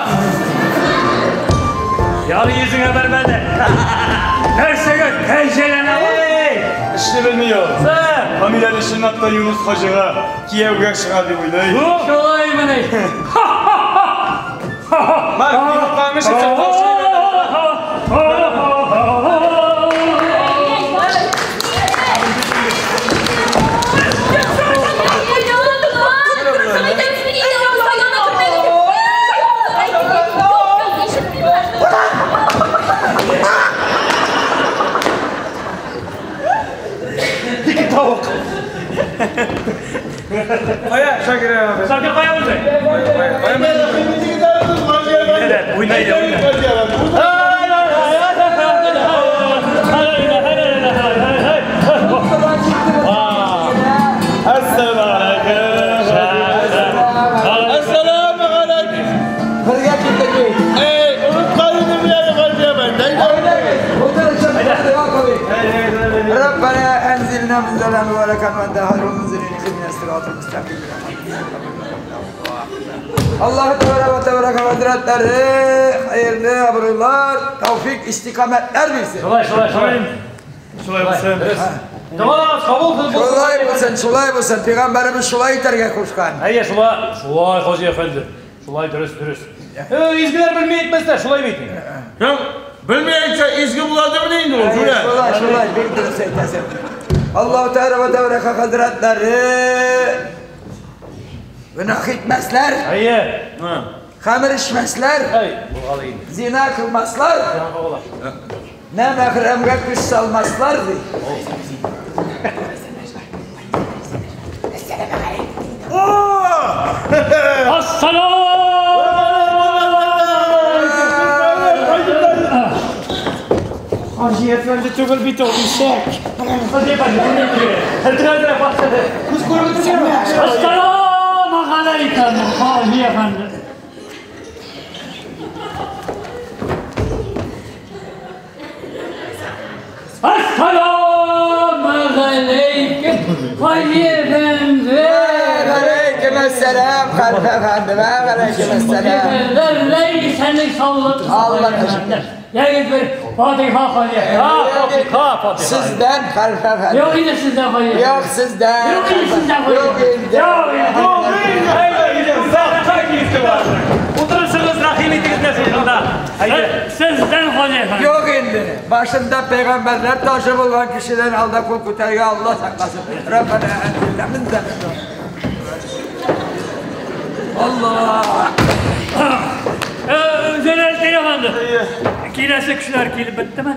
Speaker 8: Ярый йөзеңә бәрмәде. Нәрсәгә кәҗәләнә ул?
Speaker 4: Эшне белми ул. Камиләне чынлап та Юнус хаҗига кияүгә чыга дип уйлый.
Speaker 8: Шулаймыни?
Speaker 4: Бар, йомыркаңны чыгып Кая, Шакир абый?
Speaker 6: Шакир кая булды? Уйнайды.
Speaker 9: Assalamu alaykum. Assalamu alaykum.
Speaker 4: Birga ketdik.
Speaker 9: Ey, unutqandim yani Hacı
Speaker 4: ربنا أنزلنا منزلا مباركا وأنت خير المنزلين اهدنا الصراط المستقيم. Allah Teala ve Tebaraka Hazretleri hayırlı abroylar, tevfik, istikametler versin.
Speaker 6: Şulay, şulay, şulay.
Speaker 9: Şulay olsun.
Speaker 1: Tamam, kabul kıl.
Speaker 4: Şulay olsun, şulay olsun. Peygamberimiz şulay iterge kuşkan.
Speaker 6: Hayır, şulay, şulay Hacı Efendi. Şulay dürüst, dürüst. İzgiler bilmeyi etmezler, şulay bitin.
Speaker 9: Ya, bilmeyince izgi bulardı mı neydi o?
Speaker 4: Şulay, şulay, şulay. Bir dürüst eylesin. Allah Teala ve Tebaraka Hazretleri günah etmezler.
Speaker 6: Hayır.
Speaker 4: Hamur içmezler.
Speaker 6: Hayır.
Speaker 4: Zina kılmazlar. Ne mehremge kuş salmazlar.
Speaker 8: Assalam.
Speaker 3: Hacı Efendi tügül bit oldu işek.
Speaker 6: Hacı Efendi,
Speaker 8: Assalamu aleykum Hacı Efendi. Assalamu aleykum Hacı Efendi.
Speaker 4: Aleykümselam Halife Efendi. Aleykümselam.
Speaker 8: Vallahi sağlık.
Speaker 4: Allah teşekkür.
Speaker 8: Yani bir Fatiha Hacı.
Speaker 1: Fatiha, Fatiha.
Speaker 4: Sizden Halife Efendi.
Speaker 8: Yok yine sizden Hacı.
Speaker 4: Yok sizden.
Speaker 8: Yok yine sizden Hacı.
Speaker 4: Yok yine.
Speaker 8: Yok
Speaker 6: yine. Oturursunuz rahim etiniz nasılında.
Speaker 8: Sizden Hacı Efendi.
Speaker 4: Yok indi. Başında peygamberler taşı bulan kişilerin alda kul kuterge Allah saklasın. Rabbena enzilne min Allah.
Speaker 8: Celalettin Efendi. Kilesi kişiler kelip bitti mi?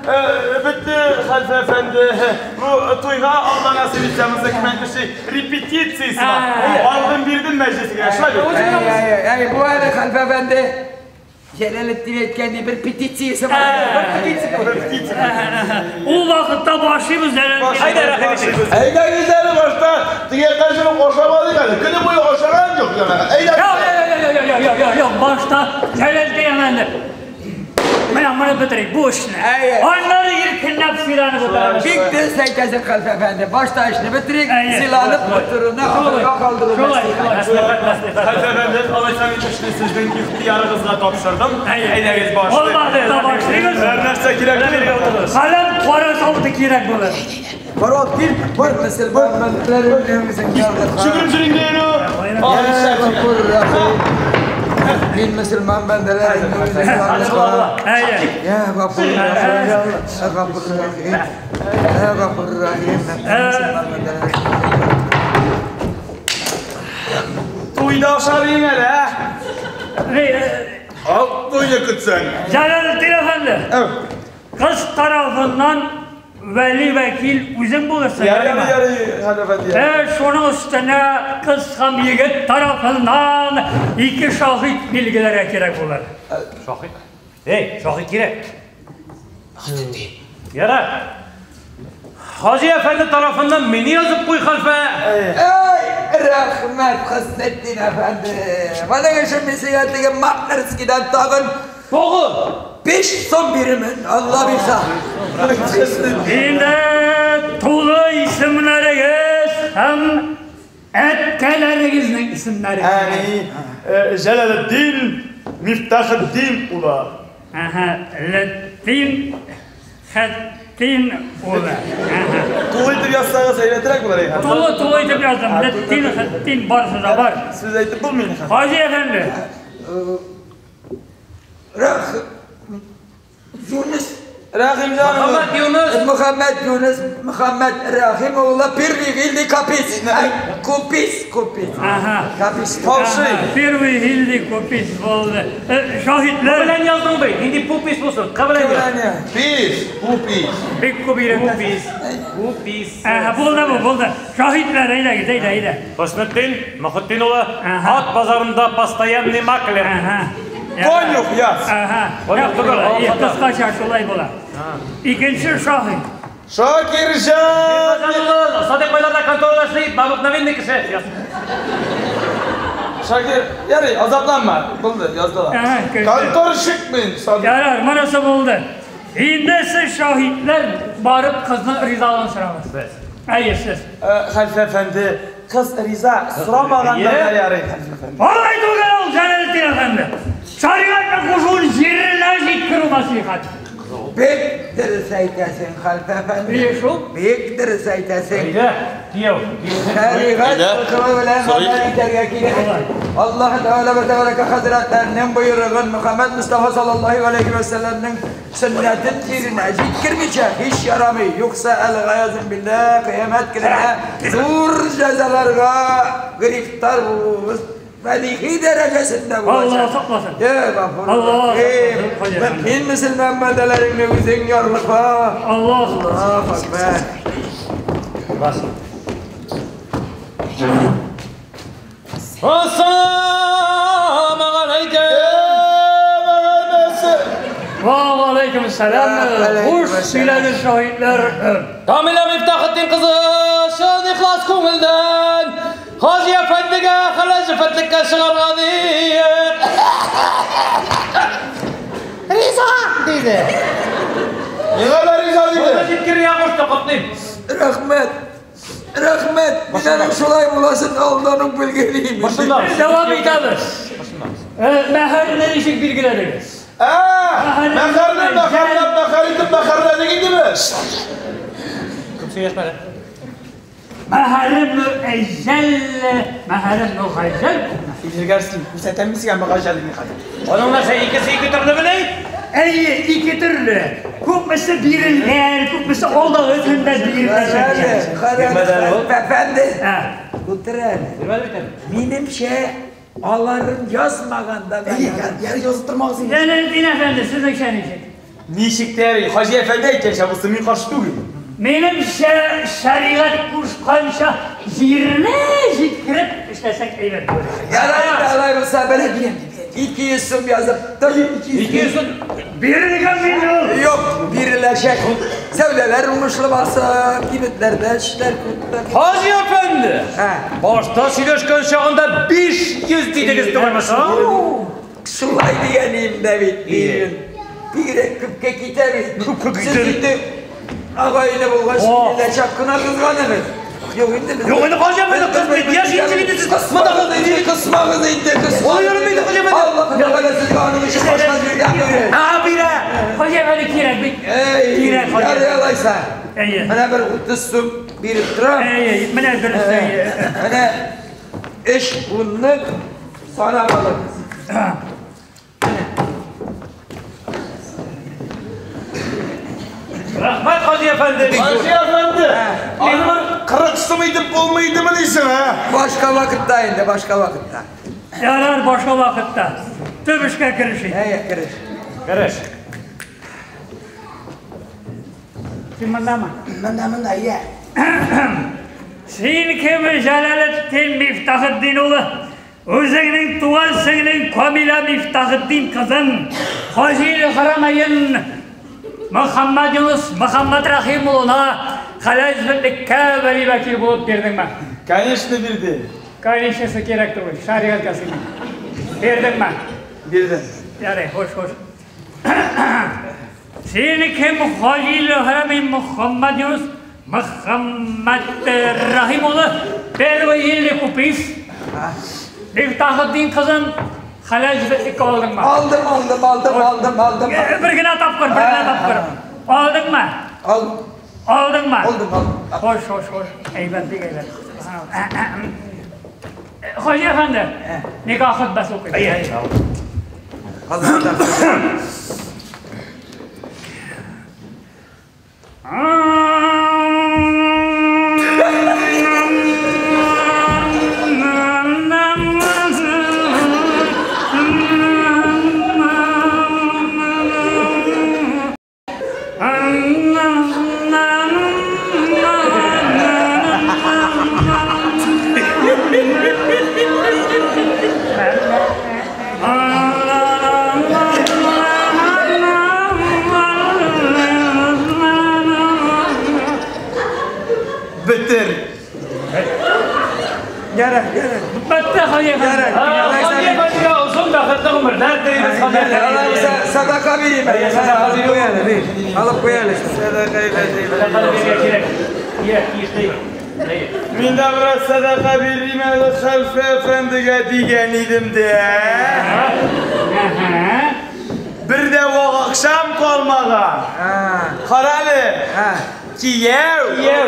Speaker 9: Bitti Halife Efendi. Bu toyga Allah nasip etsemiz hükümetli repetitsiyesi var. Aldım birdim meclisi.
Speaker 4: Bu arada Halife Efendi Celalettin etkenli bir petitsiyesi var.
Speaker 9: Bir petitsiyesi.
Speaker 8: O vakitte başlayımız Celalettin.
Speaker 6: Haydi rahmet.
Speaker 9: Eyda güzeli başta. Diğer karşını koşamadık. Günü boyu koşaran yok.
Speaker 8: Yok yok yok başta Celalettin Efendi. Ben bunu bitireyim bu işini. Onları irkinlep silahını bitireyim.
Speaker 4: Big bir seytesi Halife Efendi. Başta işini bitireyim, silahını oturuna kaldırın.
Speaker 9: Halife Efendi, alışan işini sizin ihtiyarınızla tapşırdım. Eydeniz başlayın.
Speaker 8: Olmadı da başlayınız.
Speaker 9: Her narsa kerak olur.
Speaker 8: Kalem para saldı kerak olur.
Speaker 4: Para değil, var mesela var.
Speaker 9: Şükürüm şürün
Speaker 4: Bin Müslüman bendeler Ya Gafur Rahim, Ya Gafur Rahim, Ya Gafur Rahim.
Speaker 9: Toyda aşarayım hele. Al toyda kutsan.
Speaker 8: Celalettin Efendi. Kız tarafından veli vekil uzun bulursun.
Speaker 9: Yarı yarı.
Speaker 8: Şunun üstüne kız hem yigit tarafından iki şahit bilgilere gerek olur.
Speaker 6: Şahit? Hey, şahit gerek. Yarar. Hacı Efendi tarafından beni yazıp koy halife.
Speaker 4: Ey rahmet Hüsnettin Efendi. Bana geçen mesihiyetliğe Maklerski'den tağın.
Speaker 1: Toğun.
Speaker 4: 5 son birimin Allah bilsa.
Speaker 8: Şimdi tulu isimleriniz hem etkelerinizin isimleri.
Speaker 9: Yani Celalettin Miftaheddin Ula.
Speaker 8: Aha, Lettin Hattin Ula.
Speaker 9: Tulu itip yazsanız eyletirek bunları.
Speaker 8: Tulu itip yazdım. Lettin Hattin varsa da var.
Speaker 9: Siz ayıp bulmayın.
Speaker 8: Hacı Efendi.
Speaker 4: Yunus Рәхимҗан улы.
Speaker 1: Мөхәммәт Юныс.
Speaker 4: Мөхәммәт Юныс, Мөхәммәт Рәхим улы первый гильдии купец. Ай, купец, купец.
Speaker 8: Ага.
Speaker 4: Капец. Фалши.
Speaker 8: Первый гильдии купец булды. Шаһитләр.
Speaker 1: Белән яздың бит. Нинди пупис булсын? Ка белән яз.
Speaker 10: Пис, пупис.
Speaker 8: Бик күп өйрәтәсез.
Speaker 1: Пупис. Пупис.
Speaker 8: Ага, булды бу, булды. Шаһитләр, әйдәгез, әйдә, әйдә.
Speaker 1: Хөснетдин Мөхетдин улы
Speaker 8: Ага.
Speaker 1: ат базарында постоянный маклер.
Speaker 8: Ага.
Speaker 9: Конюх яз.
Speaker 8: Ага.
Speaker 1: Конюх түгел,
Speaker 8: Иә,
Speaker 1: алып сата.
Speaker 8: Кыскача шулай була. Икенче шаһит.
Speaker 9: Шакирҗан.
Speaker 1: Хасан улы Садык байларда конторада эшли, обыкновенный кеше. Яз.
Speaker 9: Шакир, ярый, азапланма. Булды, яздылар.
Speaker 8: Ага, керде.
Speaker 10: Конторщик мин, Садык.
Speaker 8: Ярар, монысы булды. Инде сез шаһитләр барып кызның ризалыгын сорагыз.
Speaker 1: Без.
Speaker 8: Әйе, сез.
Speaker 9: Хәлфә әфәнде, кыз риза сорамаганда да ярый, хәлфә әфәнде.
Speaker 8: Алай түгел ул, Җәләлетдин әфәнде. Шәригатьнең кушуын җиренә җиткерү мәслихәт.
Speaker 4: Бик дөрес әйтәсең, хәлфә әфәнде.
Speaker 8: Әйе шул.
Speaker 4: Бик дөрес әйтәсең.
Speaker 1: Әйдә, кияү.
Speaker 4: Шәригать
Speaker 10: Әйдә.
Speaker 4: хөкеме белән
Speaker 10: Сорыйк.
Speaker 4: гамәл итәргә кирәк. Аллаһ Тәгалә вә Тәбәрәкә хәзрәтләренең боерыгын Мөхәммәд Мустафа саллаллаһу алейхи вә сәлләмнең сөннәтен җиренә җиткермичә һич ярамый. Юкса әл-гаязым билләһ кыямәт көнендә зур җәзаларга грифтар булуыбыз бәдихи дәрәҗәсендә булачак.
Speaker 8: Аллаһ сакласын.
Speaker 4: Йә Гафур.
Speaker 8: Аллаһ
Speaker 4: Рәхим.
Speaker 8: сакласын.
Speaker 4: Мөмин мөселман бәндәләреңне үзең ярлыка.
Speaker 8: Аллаһ сакласын.
Speaker 4: Аллаһу акбар.
Speaker 1: Ассаламу алейкум.
Speaker 8: Ва алейкум сәлам. Хуш сөйләде шаһитләр.
Speaker 1: Камилә Мифтахетдин кызы чын ихлас күңелдән Хаҗи әфәндегә хәләл җефетлеккә чыгарга диеп. Риза диде.
Speaker 10: Миңа да риза
Speaker 1: Шуны
Speaker 10: диде.
Speaker 1: җиткерергә кушты, котлыйм.
Speaker 4: Рәхмәт. Рәхмәт. Мин аның шулай буласын алдан ук белгән идем.
Speaker 1: Башында.
Speaker 8: Дәвам итәбез. Мәһәрне ничек билгеләдегез?
Speaker 10: Ә, мәхәрне мәхәрләп, мәхәр итеп мәхәрләдек индеме?
Speaker 1: Күп сөйләшмәде.
Speaker 8: Мәһәре мөәҗҗәл, мәһәре мөхәҗҗәл.
Speaker 9: Илгәрсин, күрсәтәм мин сиңа мөгәҗәлеңне хәзер.
Speaker 1: Аның нәрсә икесе ике төрле беләй?
Speaker 8: Әйе, ике төрле. Күпмесе бирелгән, күпмесе алдагы көндә биреләчәк.
Speaker 4: Хәләл әфәнде.
Speaker 8: Ә,
Speaker 4: Утыр әле.
Speaker 1: Бирмәде бит әле.
Speaker 4: Минемчә, аларын язмаганда да ярар.
Speaker 9: Ярый язып тормагыз инде.
Speaker 8: Җәләлетдин әфәнде, сезнеңчә ничек?
Speaker 9: Ничек тә ярый, Хаҗи әфәнде әйткәнчә булсын, мин каршы түгел.
Speaker 8: Минемчә, шәригать кушканча җиренә җиткереп эшләсәк әйбәт булыр.
Speaker 4: Ярар инде алай булса бер 200 сум язып тор.
Speaker 1: 200 сум.
Speaker 8: Бирелгән мин ул.
Speaker 4: Юк, биреләчәк. Сәүдәләр уңышлы барсын, кибетләрдә эшләр күп.
Speaker 1: Хаҗи әфәнде.
Speaker 4: Ә.
Speaker 1: Башта сөйләшкән чагында 500 дидегез түгелме соң?
Speaker 4: Шулай дигән идем дә бит. Бирен. Бигрәк күпкә китә бит.
Speaker 1: Күпкә китә
Speaker 4: Сез
Speaker 1: бит.
Speaker 4: инде агайны булгач,
Speaker 1: О.
Speaker 4: мине чак кына кызганыгыз. Юк инде без.
Speaker 1: Юк инде Хаҗи әфәнде, кыз бит, яшь инде инде сез.
Speaker 4: Кысмагыз инде, кысмагыз инде, кысмагыз.
Speaker 1: Ул йөрми инде, Хаҗи әфәнде.
Speaker 4: Аллаһ Тәгалә сезгә аның өчен башка җирдән бирер.
Speaker 8: А, бирә. Хаҗи әфәнде кирәк бит.
Speaker 4: Эй,
Speaker 8: Кирәк, Хаҗи.
Speaker 4: ярый алайса.
Speaker 8: Әйе.
Speaker 4: Менә бер 30 сум биреп торам.
Speaker 8: Әйе, менә дөрес. Әйе.
Speaker 4: Менә өч унлык санап алыгыз.
Speaker 1: Рәхмәт Хаҗи әфәнде.
Speaker 10: Хаҗи әфәнде, аны бер 40 сум итеп булмый идеме дисең, ә?
Speaker 4: Башка вакытта инде, башка вакытта.
Speaker 8: Ярар, башка вакытта. Төп эшкә керешик.
Speaker 4: Әйе, кереш.
Speaker 1: Кереш.
Speaker 8: Син мондамы?
Speaker 4: Монда, монда, иә.
Speaker 8: Син кем Җәләлетдин Мифтахетдин улы? Үзеңнең туган сеңлең Камилә Мифтахетдин кызын Хаҗи Харамаен Мөхәммәд Юныс Мөхәммәд Рәхим улына хәләл җефетлеккә вәли вәкил булып бирдеңме?
Speaker 9: Конечно, бирдем.
Speaker 8: Конечно, кирәк түгел. Шәригатькә сыймый. Бирдеңме?
Speaker 9: Бирдем.
Speaker 8: Ярый, хуш, хуш. Син кем Хаҗи Харамаен Мөхәммәд Юныс Мөхәммәд Рәхим улы первый еллы купис Мифтахетдин кызын хәләл җефетлеккә алдыңмы?
Speaker 4: Алдым, алдым, алдым, алдым, алдым.
Speaker 8: Бер генә тапкыр, бер генә тапкыр. Алдыңмы?
Speaker 4: Ал,
Speaker 8: Алдыңмы?
Speaker 4: алдым, алдым.
Speaker 8: Хуш, хуш, хуш. Әйбәт, бик әйбәт. Хаҗи әфәнде, никах хөтбәсе укыйм.
Speaker 4: Аллаһ.
Speaker 8: Бетте, Хаҗи әфәнде.
Speaker 1: Хаҗи әфәндегә озын бәхетле гомерләр телибез, Хаҗи әфәнде.
Speaker 4: Садака бирим әле. Алып куй әле, бир. Алып куй әле. Садака
Speaker 1: бирергә кирәк. Кирәк, тиешле.
Speaker 9: Мин дә бераз садака бирим әле хәлфә әфәндегә дигән идем дә. Бер дә вак акчам калмаган. Кара әле. Кияү.
Speaker 8: Кияү.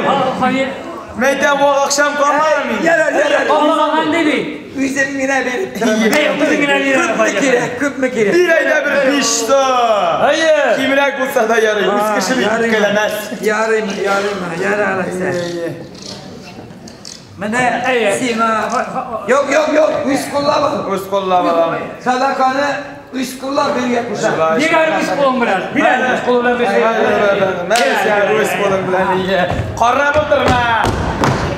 Speaker 9: Мәйтәм вак акчам калмаган минем.
Speaker 4: Ярар, ярар.
Speaker 8: Калмаган ди бит.
Speaker 4: Үзем генә биреп торам.
Speaker 8: Үзең генә бирә.
Speaker 4: Күпме кирәк, күпме кирәк?
Speaker 9: Бир әйдә бер 5 сум.
Speaker 1: Әйе.
Speaker 9: Кимрәк булса да ярый. Үз кеше бит үпкәләмәс.
Speaker 4: Ярыймы, ярыймы, ярар алайса. Менә сиңа. Юк, юк, юк, үз куллап ал.
Speaker 9: Үз куллап алам.
Speaker 4: Садаканы үз куллап биргә куша.
Speaker 8: Бир әле үз кулың белән.
Speaker 1: Бир әле үз кулың белән бирсәң.
Speaker 9: Үз кулың белән. Карап утырма.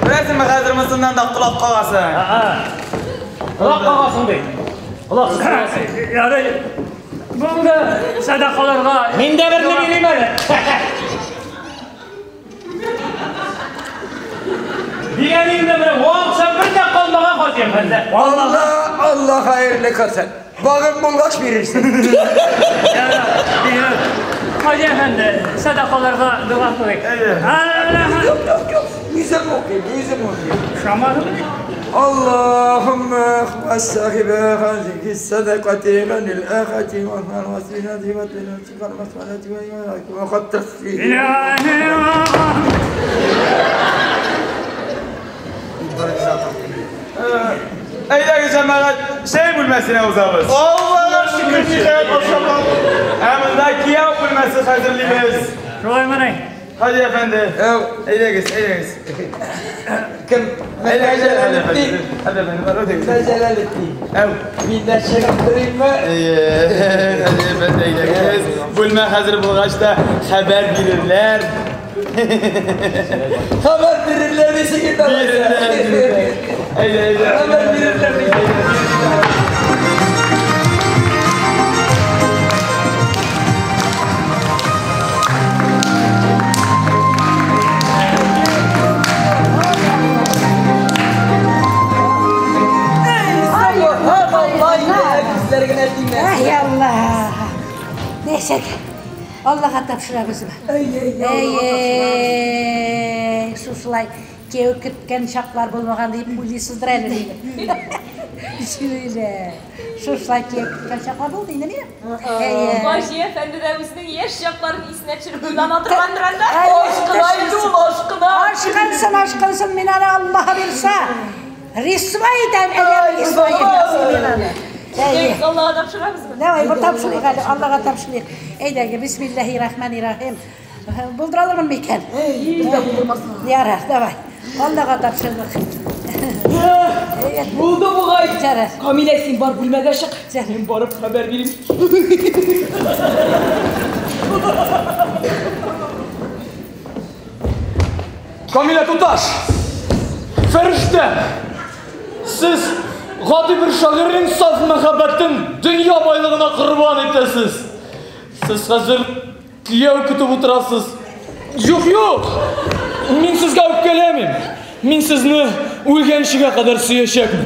Speaker 9: Беләсеңме, хәзер монсыннан да колак кагасың.
Speaker 1: Колак кагасың ди. Колаксыз кагасың.
Speaker 8: Ярый. Булды садакаларга.
Speaker 1: Мин дә берне бирим әле. Дигән инде менә вакча бер дә калмаган Хаҗи әфәнде.
Speaker 4: Алла, Алла хәерле кылсын. Багың булгач бирерсең.
Speaker 8: Хаҗи әфәнде, садакаларга дога кылыйк.
Speaker 4: Юк, юк, юк. Үзем укыйм, үзем укыйм.
Speaker 8: Шамадымы?
Speaker 4: Аллаһумма ахмас сахиба хазихи садакати ганил ахати ва василати ва тилати ва масалати ва хаттаси.
Speaker 9: Әйдәгез, җәмәгать, чәй бүлмәсенә узабыз. Аллага шөкер, ниһаять ашап алдык. Ә монда кияү бүлмәсе хәзерлибез.
Speaker 8: Шулаймыни?
Speaker 9: Хаҗи әфәнде, әйдәгез, әйдәгез.
Speaker 4: Кем?
Speaker 9: Әйдәгез, Җәләлетдин. Хаҗи әфәнде, бар, үтегез.
Speaker 4: Җәләлетдин.
Speaker 9: Әү.
Speaker 4: Мин дә чыгып торыйммы?
Speaker 9: Әйе, Хаҗи әфәнде, әйдәгез. Бүлмә хәзер булгач та хәбәр бирерләр.
Speaker 4: Хәбәр бирерләр дисең инде.
Speaker 9: Бирерләр. Әйдә, әйдә.
Speaker 4: Хәбәр бирерләр дисең.
Speaker 2: Ай Алла. Нәйсә, Аллага тапшырабызмы?
Speaker 3: Әй,
Speaker 2: Әй, шушылай кияү көткән чаклар булмаган дип уйлыйсыздыр әле мине. Җүлә. Шушылай кияү көткән чаклар булды инде минем. Әйе.
Speaker 7: Хаҗи әфәнде дә үзенең яшь чакларын исенә төшереп уйлана торгандыр анда.
Speaker 3: Ашкына инде ул, ашкына.
Speaker 2: Ашкынсын, ашкынсын, мин аны Аллаһ бирсә. Рисва итәм, әгәр рисва итәм мин аны. Әйе.
Speaker 7: Аллага тапшырабызмы?
Speaker 2: Давай, бер тапшырыйк әле, Аллага тапшырыйк. Әйдәгез, бисмиллаһир-рахманир-рахим. Булдыра алырмын микән?
Speaker 3: Без дә булдырмасын.
Speaker 2: Ярар, давай. Аллага тапшырдык.
Speaker 3: Булды бугай.
Speaker 2: Ярар.
Speaker 3: Камилә, син бар бүлмәгә чык. Мин барып хәбәр бирим.
Speaker 6: Камилә туташ! Фәрештә! Сез гади бер шагыйрьнең саф мәхәббәтен дөнья байлыгына корбан итәсез. Сез хәзер кияү көтеп утырасыз. Юк, юк! Мин сезгә үпкәләмим. Мин сезне үлгәнчегә кадәр сөячәкмен.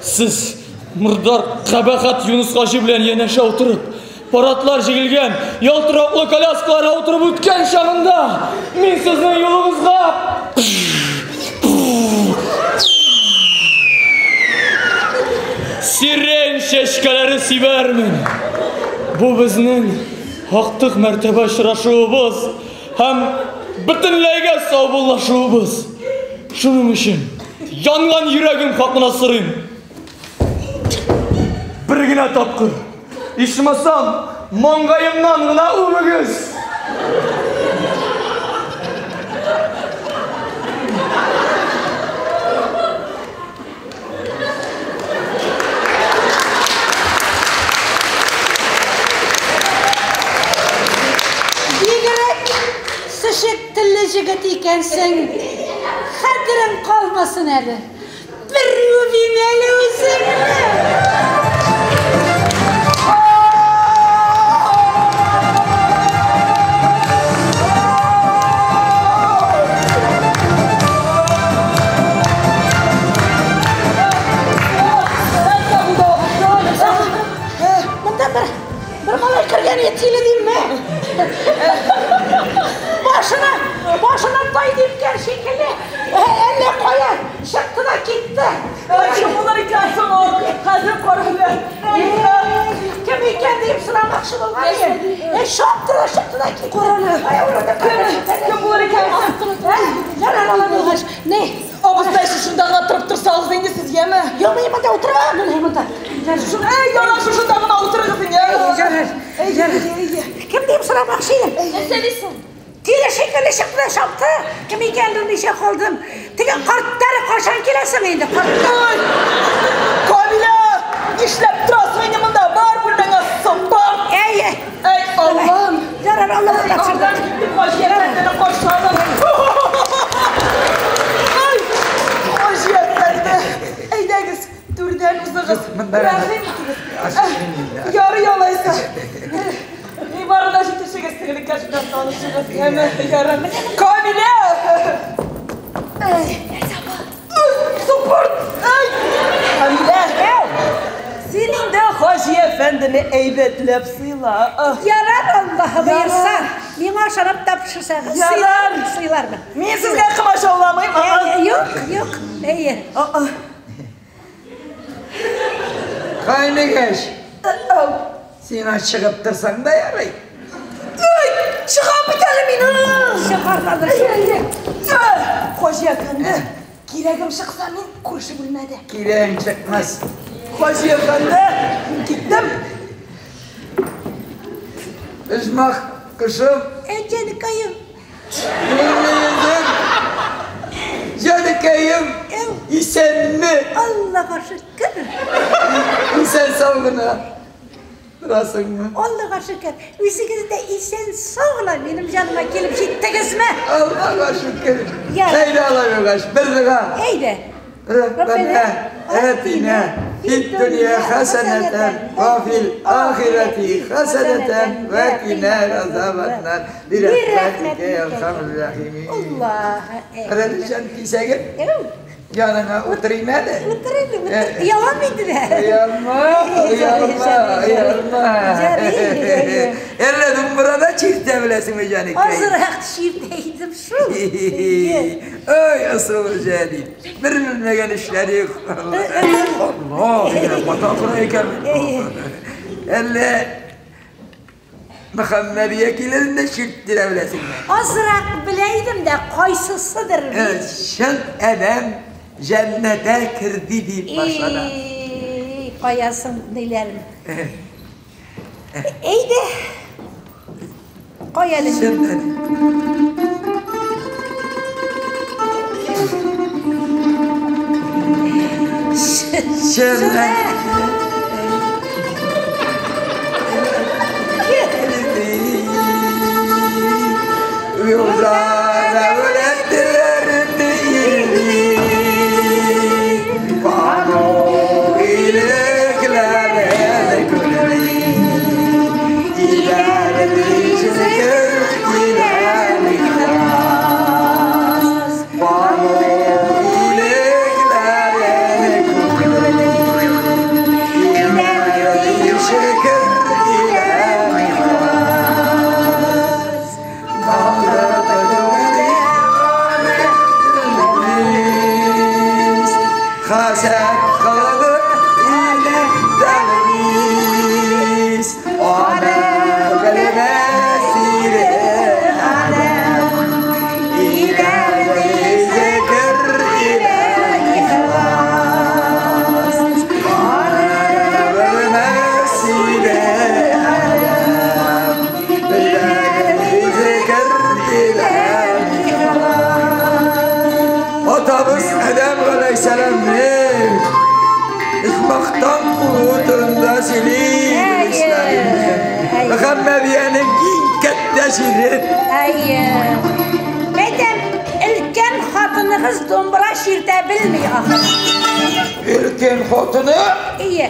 Speaker 6: Сез мордар кабахат Юнус Хаҗи белән янәшә утырып, парадлар җигелгән ялтыраклы коляскаларга утырып үткән чагында мин сезнең юлыгызга сирень чәчкәләре сибәрмен. Бу безнең актык мәртәбә очрашуыбыз һәм бөтенләйгә саубуллашуыбыз. Шуның өчен янган йөрәгем хакына сорыйм. Бер генә тапкыр, ичмасам, маңгаемнан гына үбегез.
Speaker 2: Бигрәк сышык телле җегет икәнсең. Хәтерең калмасын әле. Бер үбим әле үзеңне. да китте.
Speaker 3: Карале. Кем булыр икән?
Speaker 2: Ярар, алай булгач. Не?
Speaker 3: Абыстай, шушында гына торып торсагыз инде сез, яме?
Speaker 2: Юк, мин монда утырам, мин монда.
Speaker 3: Әй, ярар, шушында гына утырыгыз инде.
Speaker 2: Ярар, ярар. Кем дип сорамакчы идем?
Speaker 7: Нәрсә дисең?
Speaker 2: Тиле шикелле чыкты, чапты. Кем икәнен белмичә калдым. Теге картлар кайчан киләсең инде, картлар?
Speaker 3: Камилә, нишләп торасың инде монда? Бар бүлмәңә сапар.
Speaker 2: Әй,
Speaker 3: әй, Аллам.
Speaker 2: Ярар, Аллам тапшырды.
Speaker 3: Аллам китте, Хаҗи әфәндене каршы алып. Ай, Хаҗи әфәнде, әйдәгез, түрдән узыгыз. Рәхим итегез. Ярый алайса. Ни бары да җитешегез, сеңлеккәш белән танышыгыз. Яме, ярар. Камилә! Супорт! Ай! Камилә! Син инде Хаҗи әфәндене әйбәтләп сыйла.
Speaker 2: Ярар, Аллаһы боерса, миңа ышанып тапшырсагыз,
Speaker 3: Ярар.
Speaker 2: сыйлармын.
Speaker 3: Мин сезгә комачауламыйм.
Speaker 2: Юк, юк, әйе.
Speaker 4: Кайнегеш, сиңа чыгып торсаң да ярый.
Speaker 3: Ай, чыгам бит әле мин.
Speaker 2: Чыгармадыр.
Speaker 3: Хаҗи әфәнде, кирәгем чыкса мин күрше бүлмәдә.
Speaker 4: Кирәгең чыкмас.
Speaker 3: Хаҗи әфәнде, мин киттем.
Speaker 4: Оҗмах кошым.
Speaker 2: Әй, җаныкаем.
Speaker 4: Нурлы Җаныкаем, исәнме?
Speaker 2: Аллага шөкер.
Speaker 4: Исән сау гына торасыңмы?
Speaker 2: Аллага шөкер. Үзегез дә исән сау гына минем җаныма килеп җиттегезме?
Speaker 4: Аллага шөкер.
Speaker 2: Ярар.
Speaker 4: Әйдә алай булгач, бер дога.
Speaker 2: Әйдә.
Speaker 4: Раббана атина фид дөнья хәсәнәтән ва фил ахирәти хәсәнәтән ва кина азабаннар. Бирәхмәтикә я архамар рахимин.
Speaker 2: Аллаһу
Speaker 4: Карале җан кисәгем. Яныңа утырыйм әле.
Speaker 2: Утыр инде, утыр. Оялам инде дә.
Speaker 4: Оялма, оялма, оялма. Әллә думбырада чиртә беләсеңме, җанекәй?
Speaker 2: Азрак чиртә идем шул.
Speaker 4: Ой, ысулы җәдид. Бер белмәгән эшләре юк. Алла, бата кора икән. Әллә Мөхәммәдия килерен дә чирттерә беләсеңме?
Speaker 2: Азрак белә идем дә, кайсысыдыр бит.
Speaker 4: Чын адәм җәннәтә керде дип башлана.
Speaker 2: Эй, каясың ниләрем. Әйдә. Кая әле?
Speaker 4: Чын адәм. Чын адәм. Atamız Adem Aleyhisselam'ın İhmaktan kulu turunda silin İslam'ın Muhammediye'nin katta şirin.
Speaker 2: Әйе. Мәйтәм, өлкән хатыныгыз домбыра чиртә белми ахыр.
Speaker 4: Өлкән хатыны?
Speaker 2: Әйе.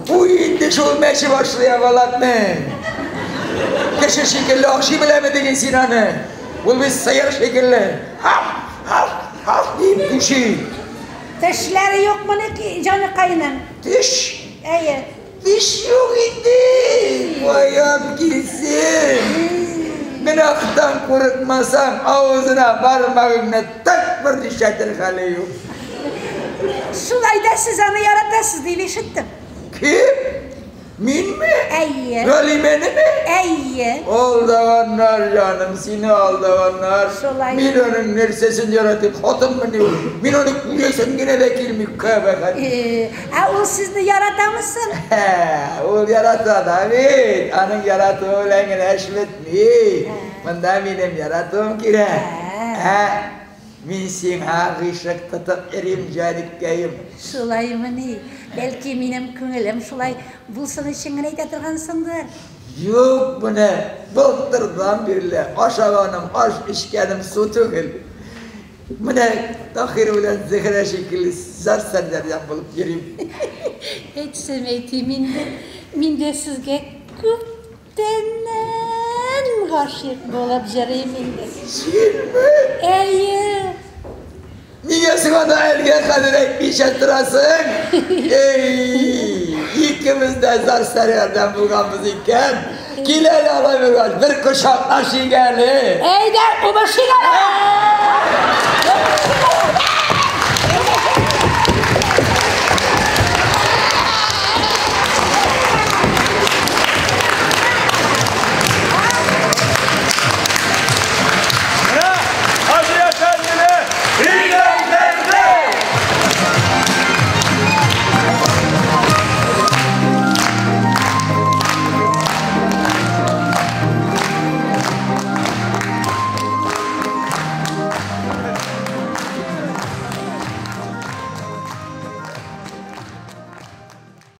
Speaker 4: Бу инде шул мәче башлы ябалакны. Кеше шикелле ашый беләме диген син аны? Ул бит сыер шикелле. Һаф, һаф, һаф дип күши.
Speaker 2: Тешләре юкмыни җаныкайның?
Speaker 4: Теш?
Speaker 2: Әйе.
Speaker 4: Теш юк инде. Каян килсен? Гөнаһтан курыкмасаң, авызына бармагыңны так бер нишләтер хәле юк.
Speaker 2: Шулай да сез аны яратасыз дип ишеттем.
Speaker 4: Кем? Минме?
Speaker 2: Әйе.
Speaker 4: Галимәнеме?
Speaker 2: Әйе.
Speaker 4: Алдаганнар, җаным, сине алдаганнар.
Speaker 2: Шулай.
Speaker 4: Мин аның нәрсәсен яратып, хатынмыни ул? Мин аны күрәсем генә дә килми, кабахәт.
Speaker 2: Ә ул сезне яратамы соң?
Speaker 4: Ул ярата да бит. Аның яратуы белән генә эш бетми. Монда минем яратуым кирәк. Ә мин сиңа гыйшык тотып йөрим, җаниккәем.
Speaker 2: Шулаймыни? Бәлки минем күңелем шулай булсын өчен генә әйтә торгансыңдыр?
Speaker 4: Юк, менә былтырдан бирле ашаганым аш, эчкәнем су түгел. Менә Таһир белән Зөһрә шикелле зар сәрдәрдән булып йөрим.
Speaker 2: Әйтсәм әйтим инде, мин дә сезгә күптәннән гашыйк булып йөрим инде.
Speaker 4: Синме?
Speaker 2: Әйе.
Speaker 4: Нигә соң аны әлегә кадәр әйтмичә торасың? Эй, икебез дә зар сәрдәрдән булганбыз икән. Кил әле алай булгач, бер кочаклашыйк әле.
Speaker 2: Әйдә, үбешик әле!